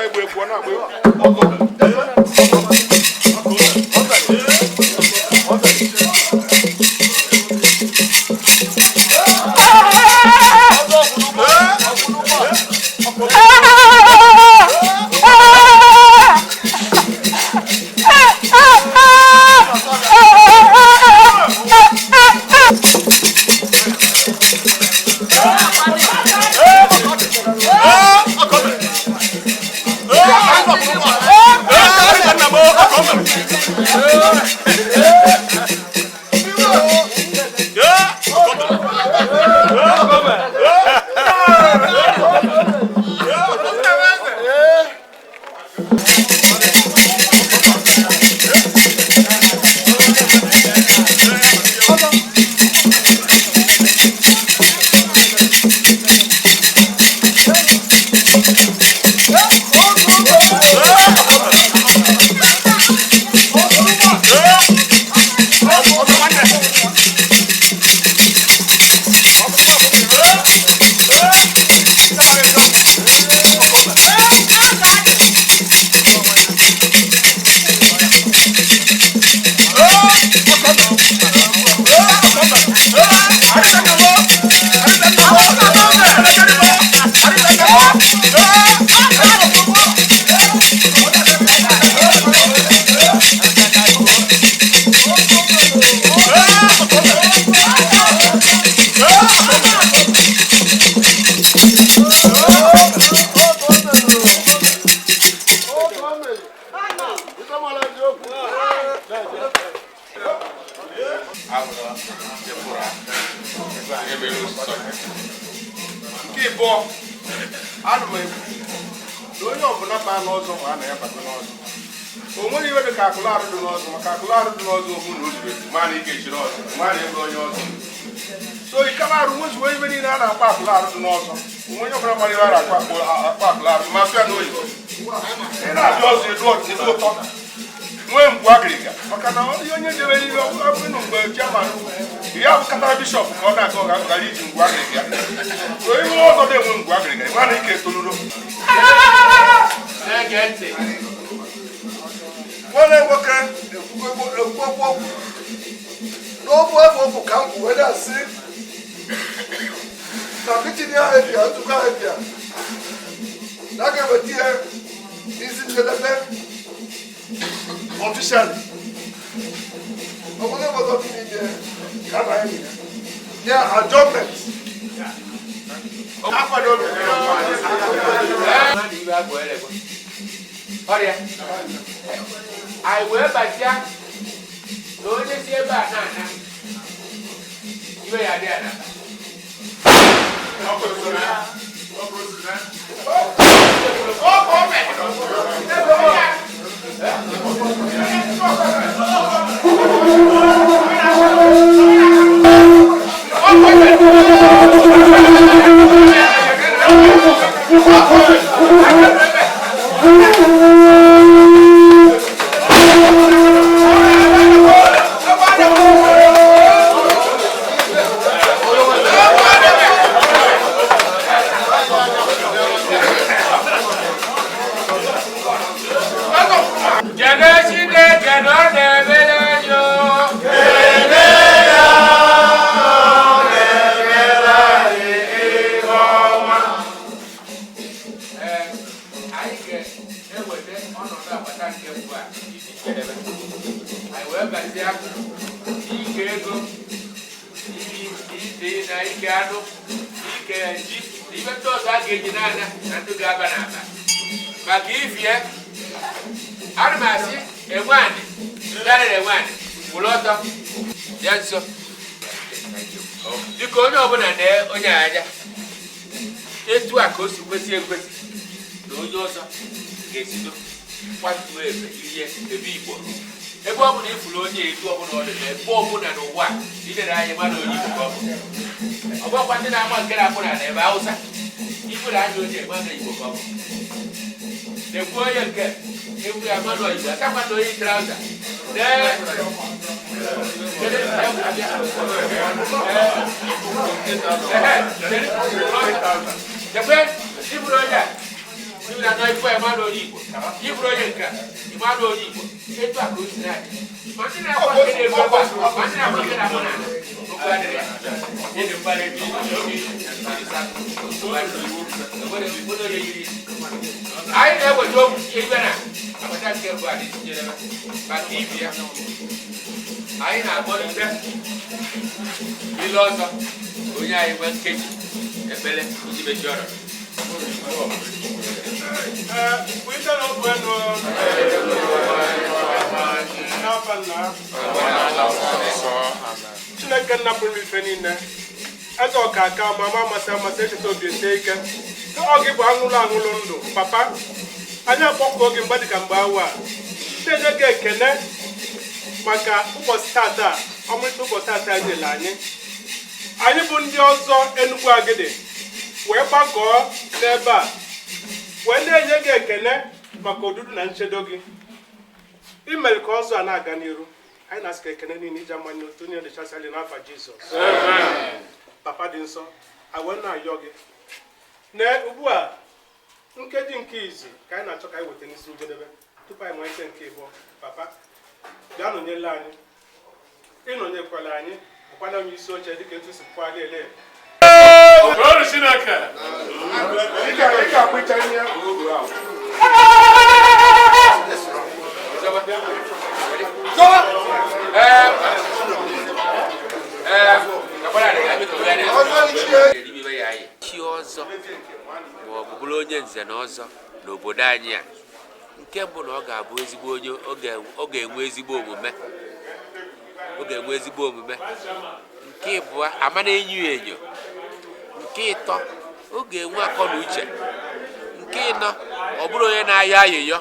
chọọ ịgba egwu ọ na-agba egwu. Nke ịbụọ, ana m ekwu na onye ọbụla baa n'ọzọ ma a na ya bata n'ọzọ, o nweghị iwe dị ka akụlụ arụ dị n'ọzọ, maka akụlụ arụ dị n'ọzọ okwu na o zuru ezu, ma na ị ga-echiri ọzọ, ma na ebe onye ọzọ so ikaba arụ nwezuo ibe niile a na-akpọ akụlụ arụ dị n'ọzọ. Onwe onye ọbụla mara iwe a na-akpọ akụlụ arụ ma sụ ya n'oyibo, ị na-abịa ọzọ edu ụtọ nwee mgbu agịrịga, maka na onye jere ihe ọbụrụ mgbe chairman ya bụ katara bishọp ka ọ na-aga ọga gara iji ngwa agịrịga so ihu ọzọ na-enwe ngwa agịrịga ịma na ike etoluro. Nwanne nwoke ekwukwu okwu n'okwu afọ okwu ka m kwuwe na-asị na mitin ahụ ebia, nzukọ ahụ ebia na a ga-eweta ihe n'isi njedebe officially. Obodo obodo dị n'ime ka abanye ya adjournment. Ọrịa anyị wee bazia na onye si ebe a na-ana iwe ya dị ala. Maka ifie ana m asị enweanị garịrị enweanị kwụrụ ọtọ bịa nso dịka onye ọbụla na onye aja etu a ka o si kwesị ekwesị na onye ọzọ ga-esido kwatuo ebe ihe ebe Igbo ebe ọ bụla ifuru onye etu ọbụla ọ dị na ebe ọbụla n'ụwa ilere anya mmadụ onye Igbo ka ọ bụ ọ bụkwa ndị na-ama nke na-akwụ na ebe Hausa ifuru anya onye mmadụ Igbo ka ọ bụ na-ekwu onye nke ekwu ya mmadụ Igbo asakwa na onye trauza ekwe ifuru onye a na anọ ifu ya mmadụ onye Igbo, iburu onye nke a, ị mmadụ onye Igbo, etu a ka o si na-adị. Ma ndị na-akwa nke na-ebu akwa, ma ndị na-akwa nke na-akwa n'ala, okwu adịrị ya. Ịdị mkparị dị oge anyị na-eweta okwu ebe na abata nke mbụ a n'isi njedebe maka ibi ya. Anyị na-akpọlite ile ọzọ onye anyị nwee nkeji ekpere iji mechie ọnọdụ. Wite n'otu enu n'afa nna Chineke nna pụrụ ife niile, eze ọka aka ma ama amasị amasị, echeta obi esie ike. Ọ gị bụ aṅụlụ aṅụlụ ndụ papa. Anyị akpọkuo gị mgbe dịka mgbe awa a, na-enye gị ekene maka ụbọchị tata, ọmụrịta ụbọchị tata nyere anyị. Anyị bụ ndị ọzọ Enugwu Agidi wee gbakọọ n'ebe a wee na-enye gị ekene maka odudu na nchedo gị i mere ka ọzọ a na-aga n'iru. Anyị na-asị ka ekene niile iji amanye otu onye dịchasị anyị n'afa Jizọs. Papa dị nsọ, anyị wee na-ayọ gị na ugbu a nkeji nke izi ka anyị na-achọ ka anyị weta n'isi njedebe tupu anyị malite nke ịbụọ. Papa, bịa nọnyere anyị, ịnọnyekwala anyị, bụkwana onye isi oche dịka etu si kwala ele. Toonu Chineke. Ị ga-akpụcha ihe. Chi ọzọ ma ọ bụ bụrụ onye nze na ọzọ n'obodo anyị a, nke mbụ na ọ ga-abụ ezigbo onye, ọ ga-enwe ezigbo omume, ọ ga-enwe ezigbo omume. Nke ịbụọ, ama na-enyo enyo. Nke ịtọ, ọ ga-enwe akọ na uche. Nke ịnọ, ọ bụrụ onye na-ayọ ayịyọ,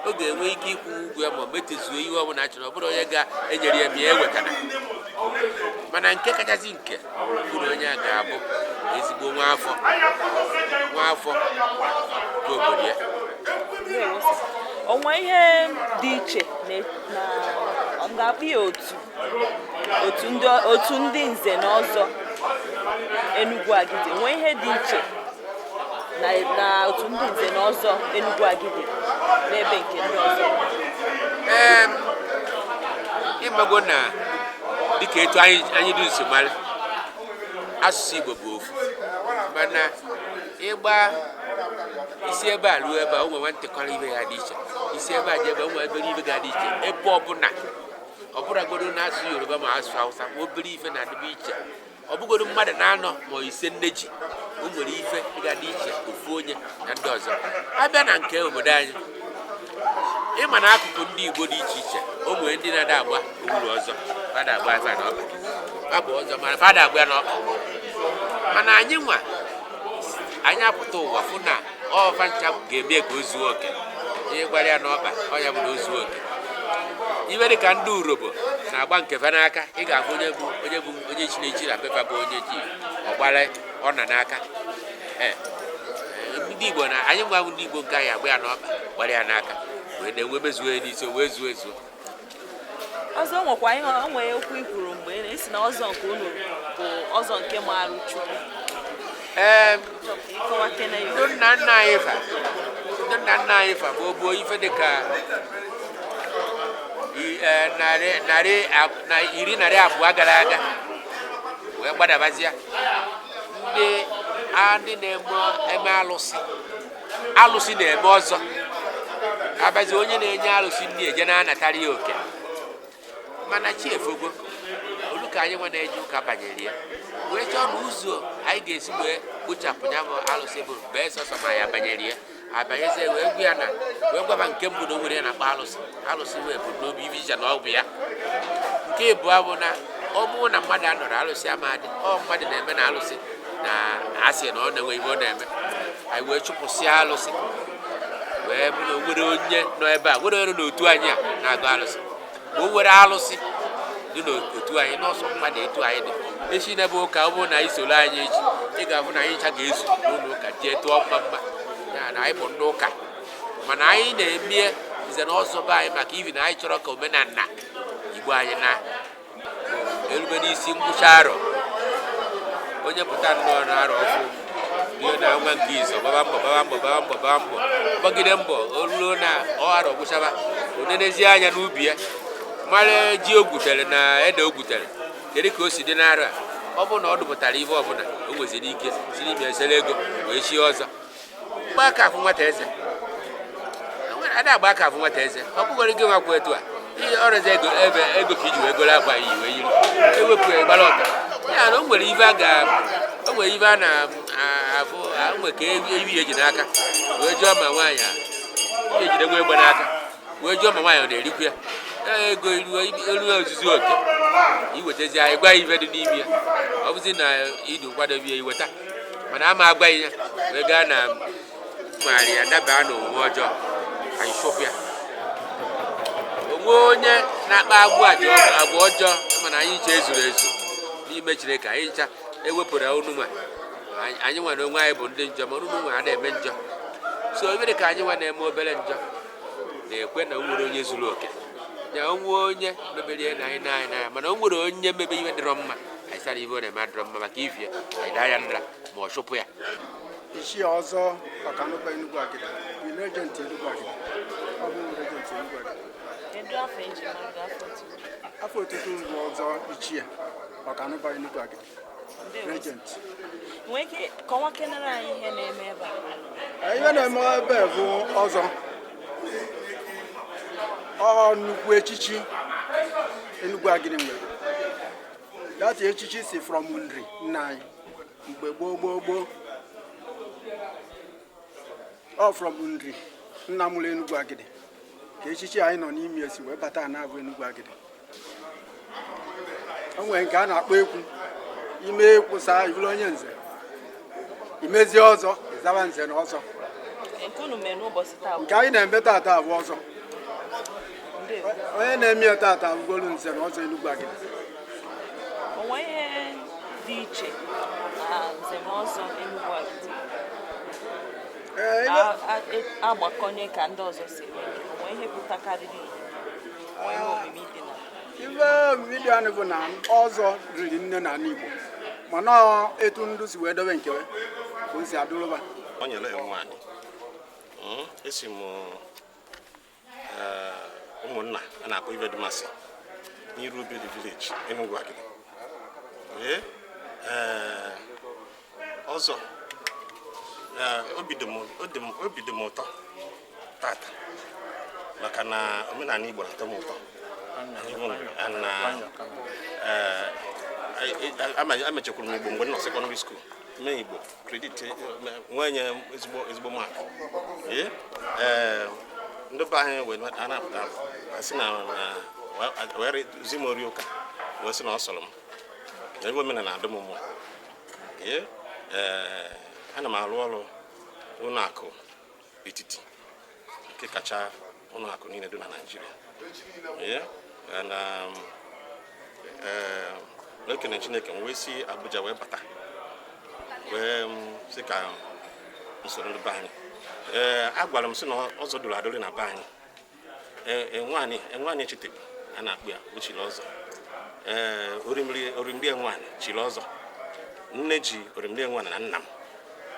ọ ga-enwe ike ịkwụ ụgwọ ya ma o metezuo ihe ọ bụla chọrọ. Ọ bụrụ onye ga-enyere ya ma ya ewetara. Mana nke kachasị nke bụrụ onye a ga-abụ ezigbo nwa afọ nke obodo ya. Onwe ihe dị iche na ọ ga-akpụ ya otu ndị nze na ọzọ Enugwu Agidi, nwee ihe dị iche na otu ndị nze na ọzọ Enugwu Agidi n'ebe nke ndị ọzọ? Ee, ịmago na dịka etu anyị dị nso mara, asụsụ Igbo bụ ofu, mana ịgba isi ebe a ruo ebe a, o nwere ntịkọrọ ibe ya dị iche. Isi ebe a je ebe, o nwere ebe ibe ga-adị iche. Ebe ọbụla ọ bụrụgodo na-asụ Yoruba ma asụ Hausa, obere ife na-adịbe iche. Ọ bụgodo mmadụ na-anọ ma ise nne ji, o nwere ife ga-adị iche ofu onye na ndị ọzọ. Abịa na nke obodo anyị, ịma na akụkụ ndị Igbo dị iche iche, o nwere ndị na-ada agba owuru ọzọ, fada agba afa n'ọkpa, fabụ ọzọ, mana fada agba ya n'ọkpa. Mana anyị nwa anyị apụta ụwa fụ na ọfa ncha ga-eme ka o zuo oke. Ihe gbara ya n'ọkpa, ọ ya bụ na o zuo oke. Iwe dị ka ndị Urobo na-agba nke fa n'aka, ị ga-ahụ onye bụ onye chi na-echi na befa bụ onye ji ọgbara ọna n'aka. Ndị Igbo na anyị nwa ndị Igbo nke anyị agba ya n'ọkpa, gbara ya n'aka, wee na-enwe mezuo ya n'isi, wee zuo ezuo. Ọzọ nwekwa ihe o nwere okwu i kwuru mgbe ị na-esi na ọzọ nke unu bụ ọzọ nke maara Chukwu. Ee, ịkọwa kene ya. Ndị nna nna anyị fa, ndị nna nna anyị fa bụ obuo ife dị ka narị iri 200 gara aga wee gbadabazịa. Ndị na-eme alụsị, alụsị na-eme ọzọ. Abazi onye na-enye alụsị nri eje na-anatara ya oke. Mana chi efogo, olu ka anyị nwa na-eje ụka banyere ya wee chọọ na ụzọ anyị ga-esi wee kpochapụ ya bụ alụsị bụ bee sọsọ ma ya banyere ya abanyezie, wee gwa ya na wee gwaba nke mbụ na o nwere ya na-akpọ alụsị, alụsị wee bụ n'obi ife na ọ bụ ya. Nke ịbụọ bụ na ọ bụrụ na mmadụ anọrọ alụsị amadị, ọ mmadụ na-eme na alụsị na asị na ọ na-enwe ihe ọ na-eme. Anyị wee chụpụsịa alụsị, wee bụ na o nwere onye nọ ebe a, nwere onye nọ n'otu anyị a na-agụ alụsị, ma o nwere alụsị dị n'otu anyị n'ọsọ mmadụ etu anyị dị. Echi n'ebe ụka, ọ bụrụ na anyị soro anyị echi, ị ga-ahụ na anyị ncha ga-ezu n'ụlọ ụka jee tụọ mma mma ya na anyị bụ ndị ụka. Mana anyị na-emie nze na ọzọ be anyị maka ibi na anyị chọrọ ka omenala Igbo anyị na erube n'isi ngwụcha arọ. Onye pụta nnọọ na arọ ọfụ Ruo na ọnwa nke izu, gbaba mbọ, gbaba mbọ, gbaba mbọ, gbaba mbọ, gbagide mbọ, o ruo na ọ arọ gwụchaba, o nenezie anya n'ubi ya, mara ji o gwutere na ede o gwutere, kedu ka o si dị n'arọ a. Ọ bụrụ na ọ dụpụtara ihe ọbụla o nweziri ike si n'ime esere ego wee chie ọzọ. Mgbe aka afụ nwata eze ada agba aka afụ nwata eze, ọ bụgoro gị nwakwa etu a ihe ọrụzi ego ebe ego ka iji wee goro akwa iyi wee yiri ewepụ ya gbara ọtọ ya na o nwere ibe a ga o nwere ibe a na-afụ nwe ka ewi eji n'aka wee jụọ ma nwaanyị a ejide nwa egbe n'aka wee jụọ ma nwaanyị ọ na-erikwu ya. Ego eruo ozuzu oke iwetazi anyị gwa ya ife dị n'ime ya, ọ bụzi na ịdị nkwadobe ya iweta, mana ama agwa ya wee gaa na marị ya daba n'omume ọjọọ anyị chụpụ ya. Onwe onye na-akpa agwa agwa ọjọọ, mana anyị ncha ezuru ezu n'ime Chineke, anyị ncha ewepụrụ unu nwa anyị nwa na onwe anyị bụ ndị njọ, ma unu nwa a na-eme njọ, so ebere ka anyị nwa na-eme obere njọ na-ekwe na o nwere onye zuru oke na onwe onye mebere ihe na anyị na anyị na ya, mana o nwere onye mebe ihe dịrọ mma anyị sara ibe ọ na-eme adịrọ mma maka ifie anyị daa ya nra ma ọ chụpụ ya. Ichie ọzọ Ọkanụkpa Enugu Agidi, regent Enugu Agidi, ọ bụ regent Enugu Agidi. Kedu afọ eji mara gị, afọ otutu? Afọ otutu bụ ọzọ Ichie Ọkanụkpa Enugu Agidi, regent. Nwee ike kọwa kenere anyị ihe na-eme ebe a? Ihe na-eme ebe a bụ ọzọ ọ nnukwu echichi Enugu Agidi nwere. That echichi si from Nri nna anyị mgbe gboo gboo gboo, ọ from Nri nna mụrụ Enugu Agidi ka echichi anyị nọ n'ime esi wee bata na abụ Enugu Agidi. O nwere nke a na-akpọ ekwu, ime ekwu saa iburu onye nze, imezie ọzọ ịzaba nze na ọzọ. Nke unu mere n'ụbọchị taa bụ Nke anyị na-eme tata abụ ọzọ. Ndewo. Onye na-eme ya tata abụgolu nze na ọzọ Enugu Agidi. O nwee ihe dị iche na nze na ọzọ Enugu Agidi? Ee, Agbakọnye ka ndị ọzọ si eme nke, o nwee ihe pụtakarịrị ihe, o nwee ihe omimi dị na Ife omimi dị anụ bụ na ọzọ riri nne na ala Igbo, mana ọ etu ndụ si wee dobe nke ka o si adụrụba. O nyere ya nwaanyị. Esi m ụmụnna a na-akpọ Ivedumasi n'iru Obedi village, Enugu Agidi. Ee, ọzọ obi dị m ụtọ tata maka na omenala Igbo na-atọ m ụtọ. Na amechekwuru m Igbo mgbe m nọ secondary school, mee Igbo credit, nwee nye ezigbo ezigbo mark. Ee, ndị be anyị wee a na-apụta asị na wee zi m ori ụka, wee sị na ọ sọrọ m na ebe omenala adị m mma. Ee, ana m arụ ọrụ ụlọ akụ etiti nke kacha ụlọ akụ niile dị na Naịjirịa. Ee, na ee, ekene Chineke m wee si Abuja wee bata wee sị ka usoro ndị be anyị. Ee, a gwara m sị na ọzọ doro adori na be anyị. Ee, nwaanyị nwaanyị echitebụ a na-akpụ ya o chiri ọzọ. Ee, orimiri orimiri nwaanyị chiri ọzọ, nne ji orimiri nwaanyị na nna m,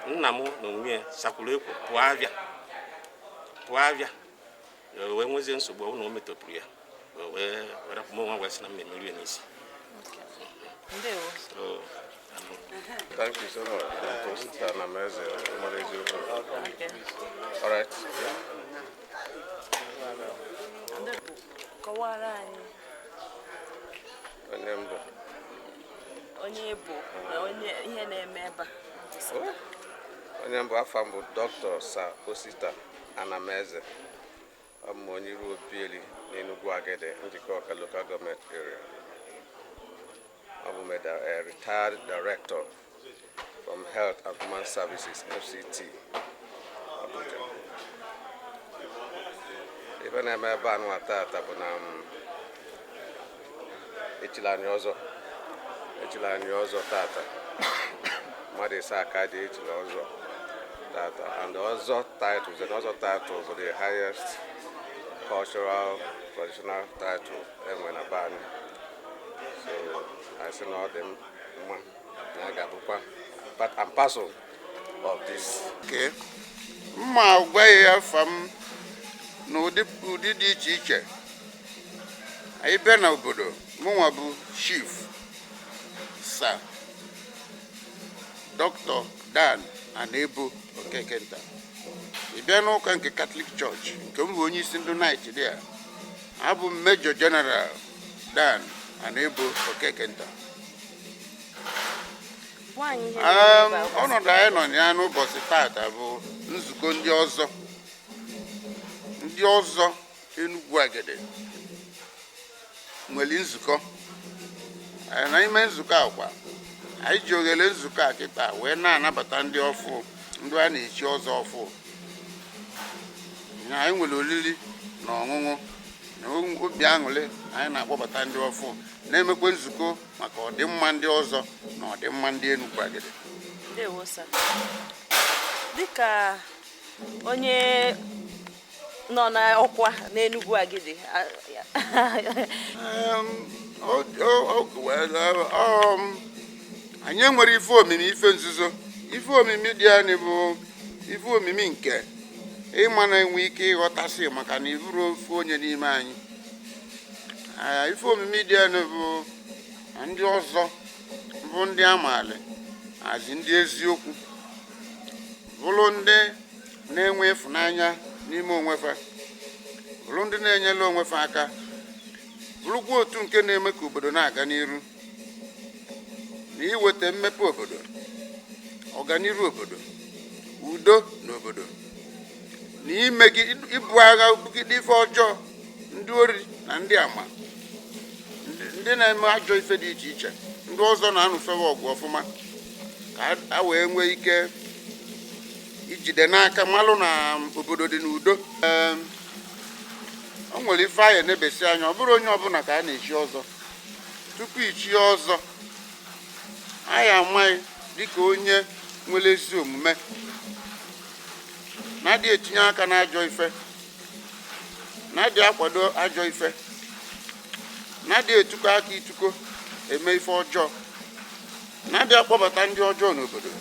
nna m na onwe ya sakwuru ekwo pụọ abịa, pụọ abịa wee nwezie nsogbu ọ na o metọpụrụ ya wee rapụ m onwe wee sị na m emeri ya n'isi. Ndewo. So, Thank you so much. Osita na Meze, mara eziokwu. Okay. All right. Kọwara anyị Onye mbụ. Onye bụ na onye ihe na-eme ebe a. Onye mbụ, afa m bụ Dr. Sir Osita Anameze. Ọ bụ m onye Iru Obieli n'Enugu Agidi, Njikọ Ọka Local Government Area. Ọ bụ m a retired director from Health and Human Services, FCT, Abuja. Ife na-eme ebe a nwa tata bụ na echila anyị ọzọ, echila anyị ọzọ tata. Mmadụ ise aka dị echila ọzọ tata, and ọzọ titles and ọzọ titles bụ the highest cultural traditional title enwe na be anyị, so anyị sị na ọ dị mma na a ga-abụkwa part and parcel of this. Okay. Mma gwa ya afa m n'ụdị ụdị dị iche iche. Anyị bịa n'obodo, mụnwa bụ Chief Sir Dr. Dan Anebo Okekenta. Ị bịa n'ụka nke Catholic Church, nke m bụ onye isi ndị Knight dị a, abụ m Major General Dan Anebo Okekenta. Gwa anyị ihe mere ebe a ụbọchị. Ọnọdụ anyị nọ na ya n'ụbọchị tata bụ nzukọ ndị ọzọ, ndị ọzọ Enugwu Agidi nwere nzukọ. Anyị n'ime nzukọ akwa anyị ji oghere nzukọ a kịta wee na-anabata ndị ọfụ, ndị a na-echi ọzọ ọfụ. Na anyị nwere oriri na ọṅụṅụ na obi aṅụrị. Anyị na-akpọbata ndị ọfụ, na-emekwa nzukọ maka ọdịmma ndị ọzọ na ọdịmma ndị Enugwu Agidi. Ndewo, sir. Dịka onye nọ n'ọkwa n'Enugwu Agidi, Anyị enwere ife omimi, ife nzuzo. Ife omimi dị anyị bụ ife omimi nke ịma na-enwe ike ịghọtasị, maka na iburu ofu onye n'ime anyị. Ife omimi dị anyị bụ na ndị ọzọ bụ ndị amaala hazi, ndị eziokwu, bụrụ ndị na-enwe ịfụnanya n'ime onwe fa, bụrụ ndị na-enyere onwe fa aka, bụrụkwa otu nke na-eme ka obodo na-aga n'iru na iweta mmepe obodo, ọganiru obodo, udo n'obodo, na imegi ibu agha bugide ife ọjọọ, ndị ori na ndị ama, ndị na-eme ajọ ife dị iche iche. Ndị ọzọ na-anụfewe ọgụ ọfụma ka a wee nwee ike ijide n'aka malụ na obodo dị n'udo. O nwere ife anyị na-ebesi anya. Ọ bụrụ onye ọbụla ka a na-echi ọzọ, tupu ichi ọzọ, anyị amaghị dịka onye nwere ezi omume, na-adịghị etinye aka n'ajọ ife, na-adịghị akwado ajọ ife, na-adịghị etukọ aka ituko eme ife ọjọọ, na-adịghị akpọbata ndị ọjọọ n'obodo,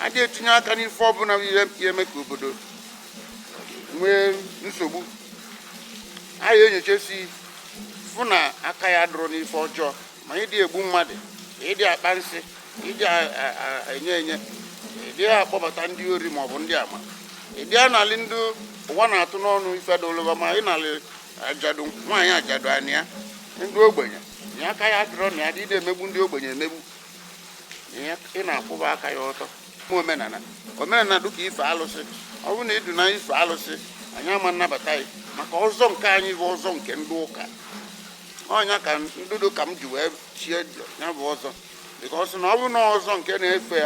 adịghị etinye aka n'ife ọbụla bụ ihe ga-eme ka obodo nwee nsogbu. Anyị enyochasi fụ na aka ya dụrụ n'ife ọjọọ, ma ịdị egbu mmadụ, ịdị akpa nsị, ịdị enye enye, ịdị akpọbata ndị ori maọbụ ndị ama, ịdị analị ndị ụwa na-atụ n'ọnụ ife dụlụba, ma ịnalị ajadu nwaanyị, ajadu anị ya, ndị ogbenye na aka ya dụrọ na ya dị emegbu ndị ogbenye emegbu, na ya ị na-akwụba aka ya ọtọ. Ma omenala, omenala dịka ife alụsị, ọ bụrụ na ịdụ na ife alụsị, anyị ama nnabata ya, maka ọzọ nke anyị bụ ọzọ nke ndị ụka. Ọnya ka ndụdụ ka m ji wee chie ya bụ ọzọ, because na ọ bụ na ọzọ nke na-efe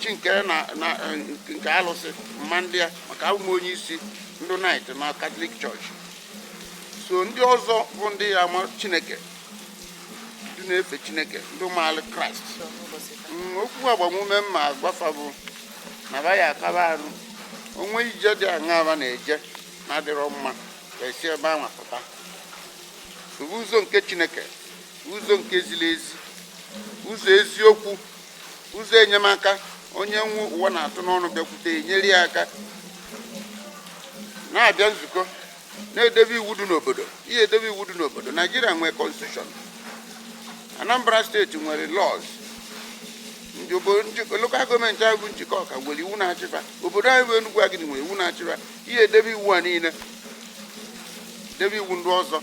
chi nke na nke alụsị mma ndị ya, maka abụ m onye isi ndị Knight na Catholic Church. So ndị ọzọ bụ ndị ya ama Chineke, ndị na-efe Chineke, ndị maara Kraịst. Okwu agbamume mma agbafa bụ na ba ya akaba arụ onwe ije dị aṅa ba na-eje na-adịrọ mma, ka esi ebe ahụ pụta bụ ụzọ nke Chineke, ụzọ nke ziri ezi, ụzọ eziokwu, ụzọ enyemaka. Onye nwe ụwa na-atụ n'ọnụ bịakwute, enyere ya aka, na-abịa nzukọ, na-edebe iwu dị n'obodo. Ihe edebe iwu dị n'obodo Naijiria nwere constitution, Anambra Steeti nwere laws, ndị obodo local gọọmenti anyị bụ Njikọ Ọka nwere iwu na-achịfa, obodo anyị bụ Enugwu Agidi nwere iwu na-achịfa. Ihe edebe iwu a niile, debe iwu ndị ọzọ,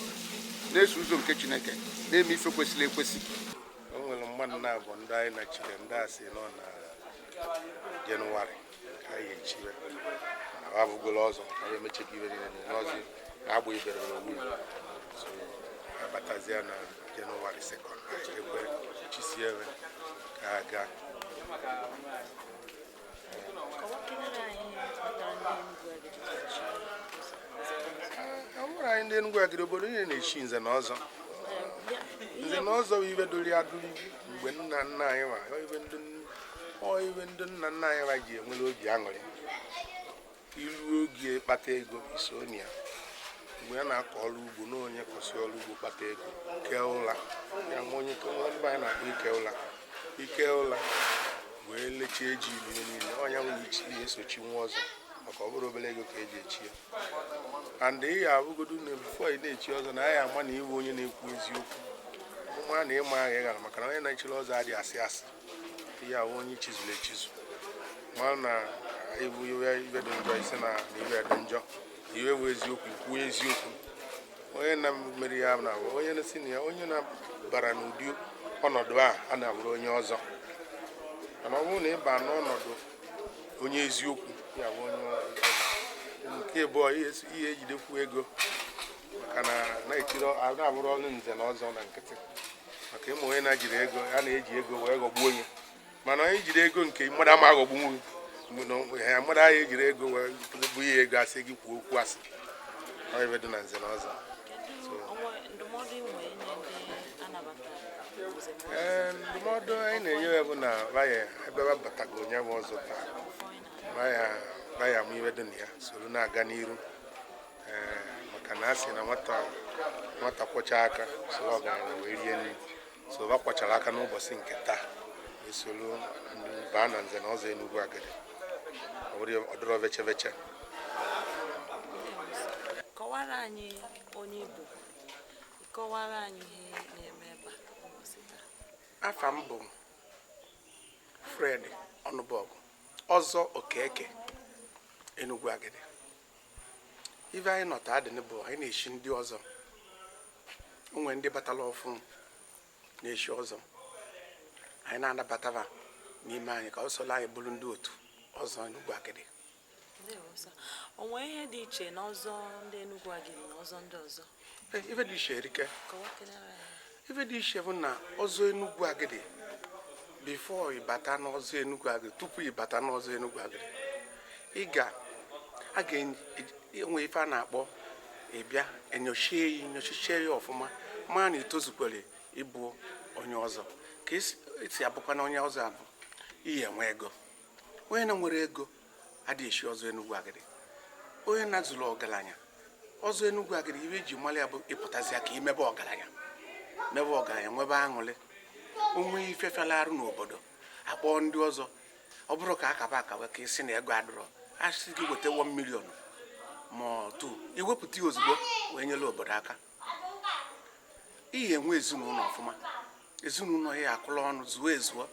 na-eso ụzọ nke Chineke, na-eme ife kwesịrị ekwesị. O nwere mmadụ na-abụ ndị anyị nachiri, ndị a sị nọ na Jenụwarị ka anyị echiwe, mana ha abụgolo ọzọ ka ha emechekwa ibe niile n'ọzọ na-agba ibere n'owu. So abatazie na Jenụwarị 2nd, anyị ekwe chisiere ka ha gaa. Kọwakenere anyị ihe kpatara ndị Enugwu Agidi ji echi Ọ bụrụ anyị ndị Enugwu Agidi, obodo niile na-echi nze na ọzọ. Nze na ọzọ bụ ibe dori adori mgbe nna nna anyị ma ọ ibe ndị nna nna anyị ma ji enwere obi aṅụrị iru oge kpata ego iso na ya. Mgbe a na-akọ ọrụ ugbo, na onye kọsị ọrụ ugbo kpata ego kee ụla ya, nwa onye ndị anyị na-akpọ ike ụla, ike ụla. Wee lechie ji ilu niile ọnya nwere ichi esochi nwa ọzọ, maka ọ bụrụ obere ego ka eji echi ya. And ị ya abụgodu na before ị na-echi ọzọ na ya ama na iwu onye na-ekwu eziokwu nwa na ịma agha ị gara, maka na onye na-echiri ọzọ adịghị asị asị. Ihe ahụ onye chizuru echizu ma na ibu iwe ibe dị njọ, isi na iwe dị njọ, iwe bụ eziokwu, ikwuo eziokwu. Onye na-emeri ya na onye na-esi na ya, onye na-bara n'ụdị ọnọdụ a, a na-abụrụ onye ọzọ. Mana ọ bụrụ na ị baa n'ọnọdụ onye eziokwu, ya bụ onye ọzọ. Nke abụọ, ihe ejidekwu ego, maka na na-echiri na-abụrụ ọrụ nze na ọzọ na nkịtị, maka ịma onye na-ejiri ego a na-eji ego wee ghọgbuo onye. Mana onye jiri ego nke mmadụ ama aghọgbu ya, mmadụ ahụ ejiri ego wee bụ ihe ego asị gị kwuo okwu asị. Ọ ebe dị na nze na ọzọ. Ndụmọdụ ị nwere nye ndị anabatara? Ee, ndụmọdụ anyị na-enye ya bụ na vaya ebe ba batago onye bụ ọzọ taa, vaya amụ ibe dị na ya, soro na-aga n'iru. Ee, maka na a sị na nwata nwata kwọcha aka soro ọgaranya wee rie nri. So ba kwachara aka n'ụbọchị nke taa, wee soro baa na nze na ọzọ Enugwu Agidi. Ọ bụrụ ọ dịrọ veche veche. Kọwara anyị onye bụ, kọwara anyị ihe na-eme ebe a ụbọchị taa. Afa m bụ Fred Ọnụbọgụ, ọzọ Okeke Enugwu Agidi. Ife anyị nọta adịnị bụ anyị na-eshi ndị ọzọ. Onwe ndị batala ọfụ na-eshi ọzọ, anyị na-anabataba n'ime anyị ka ọ sola anyị bụrụ ndị otu ọzọ Enugwu Agidi. Ndewo sir. O nwee ihe dị iche na ọzọ ndị Enugwu Agidi na ọzọ ndị ọzọ? Ee, ife dị iche erike. Kọwakenere anyị. Ife dị iche bụ na ọzọ Enugwu Agidi, before ịbata n'ọzọ Enugwu Agidi, tupu ịbata n'ọzọ Enugwu Agidi, ị ga a ga-enwe ife a na-akpọ ịbịa enyochie ya, enyochichie ya ọfụma, maa na itozukwere ịbụ onye ọzọ. Ka esi abụkwa na onye ọzọ abụ iyi enwe ego. Onye na nwere ego adịghị eshi ọzọ Enugwu Agidi. Onye na-azụrụ ọgaranya ọzọ Enugwu Agidi, ihe eji mara ya bụ ịpụtazi ya ka imebe ọgaranya, mebe ọgaranya, nwebe aṅụrị. Onwe ife fela arụ n'obodo, akpọọ ndị ọzọ. Ọ bụrụ ka akaba akaba ka isi na ego adịrọ, asị gị weta 1 million ma ọ tu iwepụta ya ozugbo wee nyere obodo aka. Iyi enwe ezinụlọ ọfụma, ezinụlọ ya akụla ọnụ zuo ezuo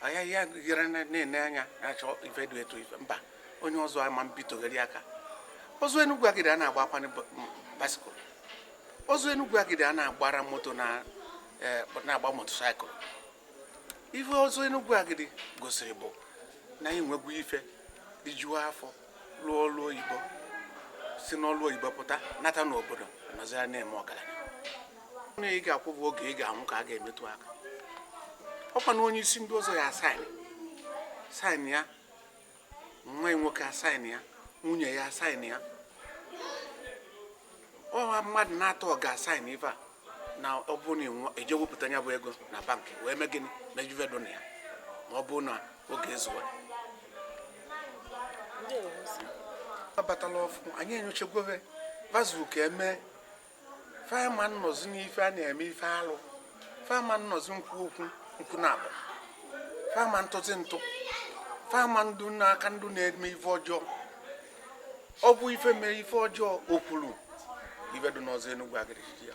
anya ya ghere na-ene anya na-achọ ife dị etu ife mba. Onye ọzọ ama mbitogheri aka. Ọzọ Enugwu Agidi a na-agba akwanị bicycle. Ọzọ Enugwu Agidi a na-agbara moto na na-agba motorcycle. Ife ọzọ Enugwu Agidi gosiri bụ na anyị nwegwu ife rijuo afọ, lụọ ọlụ oyibo, si n'ọlụ oyibo pụta, nata n'obodo, nọzira na-eme ọgaranya. Na ị ga-akwụ bụ oge ị ga-anwụ ka a ga-emetụ aka. Ọkwa na onye isi ndị ọzọ ya asign sign ya, nwa ya nwoke asign ya, nwunye ya asign ya, ọha mmadụ na-atọ ọ ga-asign ife a. Na ọ bụrụ na eje wepụta ya bụ ego na bankị wee mee gịnị mejuvedo na ya, ma ọ bụrụ na oge ezuwe. Abatala ọfụ, anyị enyochagwobe vazu ka eme fama nnọzi n'ife a na-eme ife alụ, fama nnọzi nkwu okwu nkwu na abụ, fama ntụzi ntụ, fama ndụ n'aka ndụ na-eme ife ọjọọ. Ọ bụ ife mere ife ọjọọ, o kwuru ife dị n'ọzọ Enugwu Agidi ya.